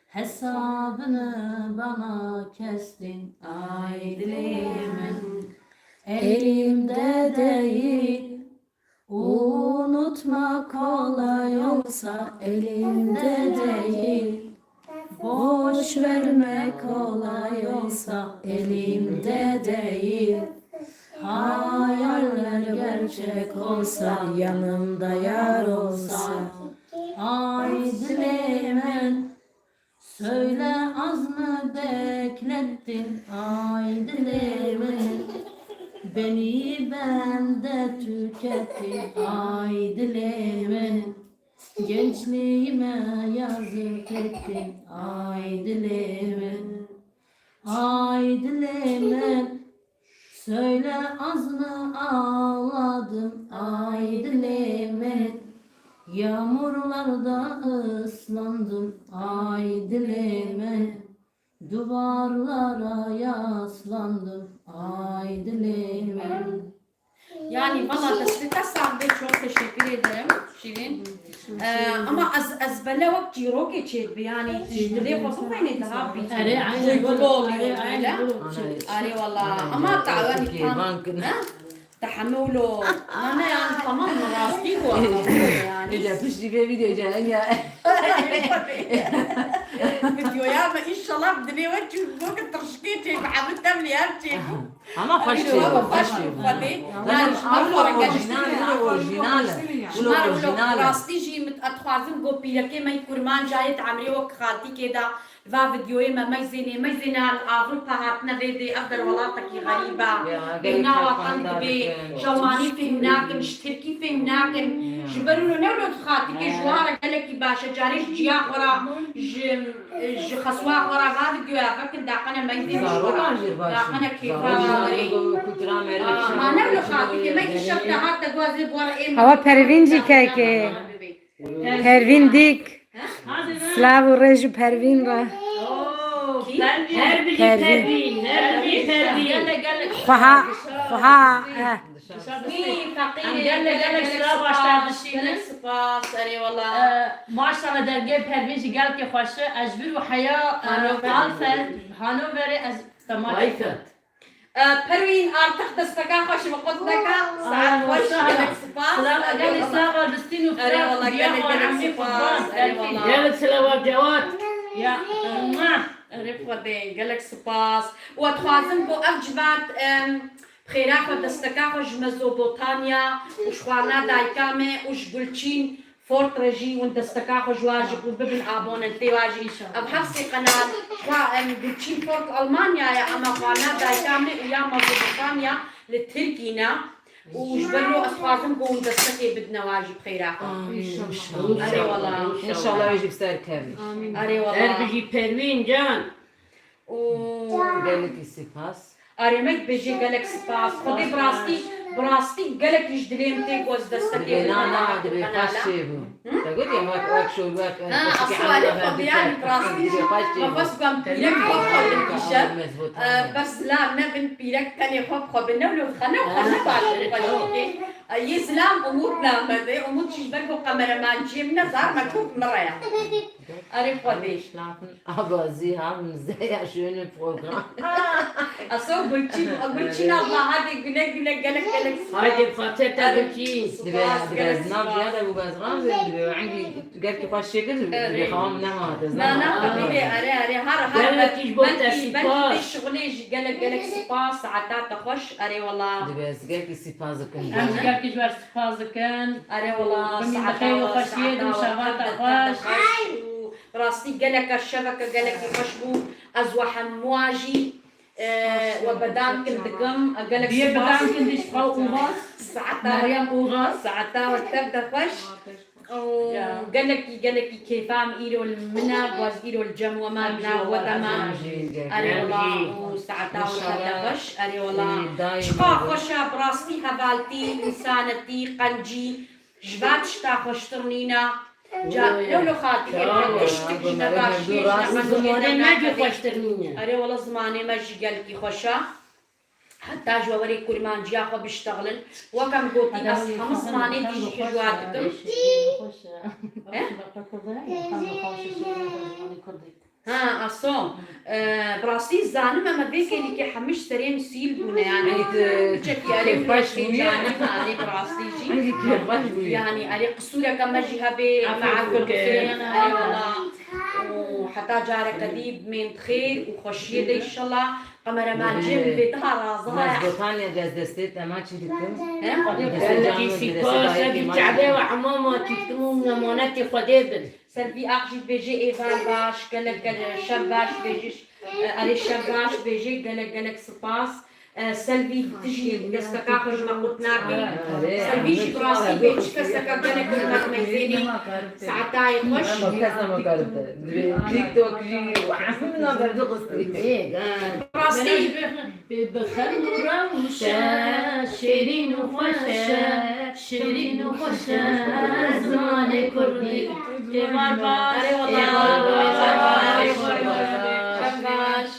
Hesabını bana kestin, ay dilê min. Elimde değil, unutmak kolay olsa, elimde değil. Boş vermek kolay olsa, elimde değil. Hayaller gerçek olsa, yanımda yar olsa, ay dilê min. Söyle, az mı beklettin, ay dilê min? Beni bende tükettin, ay dilê min. Gençliğime yazık ettin, ay dilê min. Ay dilê min. Söyle, az mı ağladım, ay dilê min? Yağmurlarda ıslandım, ay dilê min. Duvarlara yaslandım, ay dilê min. Yani valla destê te sağ be, çok teşekkür ederim Şirin. Ee, ama ez, ez bele wek çîrokê çêdibe, yani ji dilê xwe bixwînê daha bî. Erê, aynen. Duygulı oluyor böyle. Erê, aynen. Arê wala. Ama ta yani tam. Ha? Te hemû lo. Na ne yani tamam mı, rastî bu yani. Ece piştî vê vîdeo ece henge. Videoya me inşallah dilê we çû, bu ki tirşikê çê, bi hemû tevlî her çê bû. Ama xweş çê bû, xweş çê bû. Wilo orîjinal e, wilo orîjinal e, wilo orîjinal e. Rastî jî min, ez dixwazim ku pîrekê me yê kurmanc a yê di emrê wek xaltîkê de va videoyê me meyzênê, meyzêne li Avrûpa hatine vê dê, ev der welatekî xerîb e. Bêhnawa teng dibê, ji Almanî fêhm nakin, ji Tirkî fêhm nakin. Ji ber wilo ne wilo di xaltîkê ji wan re gelekî baş e, carê ji ciya xwe re, ji Ji xeswa xwe re va digiyo, ya vekin daqene meyzê ji xwe re. Daqene kêfa xwe re. Kultura me re. Ma ne wilo xaltîkê me îşev te hat te guazê bu ara ê. Hewa Pervîn jî kekê. Pervîn dîk. Silav û rêj û Pervîn re. Kî? Her bî Pervîn. Pervîn, her bî Pervîn. Xweha, xweha, eh. Wî feqîrê, gelek, gelek, gelek spas, gelek spas, erê wela. Maşallah, dergê Pervîn jî gelkê xweş e. Ez ji vir û heya, e, Hannover, Hannoverê ez temaş. E, Pervîn, artık desteka xweş min qut neka. Saet xweş, gelek spas. Silav, gelek spas, bistîn û firak, gelek, gelek spas, erê wela. Gelek silav, Cewad. Ya, mua. Erê Xwedê, gelek spas. Û ez dixwazim ku ev civat, em, Xêra xwe, desteka xwe ji Mezopotamya û ji xwarina dayika me û ji Gulçîn Fort re jî hûn desteka xwe ji wa jî ku bibin abonentê wa jî. Ev heft sê qenal ji xwe, em, Gulçîn Fort Almanya ye, ama xwarina dayika me û ya Mezopotamya li Tirkî ne. Û ji ber wilo ez dixwazim ku hûn destekê bidine wa jî bi xêra xwe. Amîn. Erê wela. Înşallah wê jî bi ser kevin. Erê wela. Her bijî Pervîn can. Û gelekî spas. Arê me dibêjê gelek spas. Xwedê bi rastî, bi rastî gelekî ji dilê min tê ku ez destekê bidime. Na, na, dibê xweş çêbû. Te got ya wek, wek şo, wek, ha, asla lê xwedê yani bi rastî. Dibê xweş çêbû. Me xwest ku em pîrek xwe bixwebin îşev. Bes zilam nebin, pîrek tenê xwe bixwebin. Ne wilo dixe, ne xwe ne baş in xweş dikê. Yê zilam Umut namedê. Umut jî ji ber ku kameramanciyê min e, zar me çok min re ya. Erê Xwedê. Abazî ha, mizdeya şûnê program. Eso Gulçîn, Gulçîn abla, hadi güle güle, gelek gelek spas. Hadi Fatih te Gulçîn. Dibe, dibe, ez nav ciya de bû, ez razim, dibe, engî gelkî xweş çêkir, dibe, xewam nema, ez nema. Na, na, erê, erê, har, har, belkî, belkî şixulê jî gelek gelek spas, saeta te xweş, erê wela. Dibe, ez gelkî spas dikim. Em jî gelkî ji we spas dikin. Erê wela, saeta we, saeta we, tev de tev de xweş. Rastî geleke şeveke gelekî xweş bû. Ez we hemûa jî, e, we bedankin dikim. Gelek spas. Bedankin dî ji xwe û saeta we, saeta we tev de xweş. û gelekî, gelekî kêfa em îro li min e, ku ez îro li cem we me, di nav we de me. Erê wela, û saeta we hete xweş. Erê wela, çiqa xweş e, bi rastî hevaltî, însanetî, qencî, ji van tişta xweştir nîne. Ca, lewlo xatî, hê tiştik ji nebaş, ji neqenciyê, zimanê me jî xweştir nîne. Erê wela, zimanê me jî gelkî xweş e. Heta ji we werê kurmanciya xwe biştexilin. Wek em gotî, ez hemû zimanê dî jî hijwar dikim. He? Ha, aso. E, bi rastî zanim em vê kêlîkê hemû ji serê min sîl bûne, yani. Çekî erê xweş bûye. Zanim, erê bi rastî jî. Yani, erê qisûreke me jî hebe, me efû bikin, erê wela. Û heta careke dî bimên bi xêr û xweşiyê de, înşallah. Kameramacı, evet, bê daha razı. Ez gotanê ez destê te maçî dikim. He? Destê canım, spas, destê dayê, Kevî maçî Çavê ve hamama çîktim û nemanetê Xwedê bin. Ser vî ax jî dibêje êvar baş, gelek gelek şev baş bêjî, e, erê şev baş bêjê, gelek gelek spas. E, Selvî tu jî desteka xwe ji me qut nakî. Selvî jî bi rastî bê çi keseka gelek hurmet meyzênê. Saetayê xweş. Ama kes ama karibde. TikTok jî hemû naber dixistî. Rastî. Bi xew rewşe, şêrîn û xweş e, şêrîn û xweş e, zimanê kurdî. Êvar baş, êvar baş, êvar baş. Baş.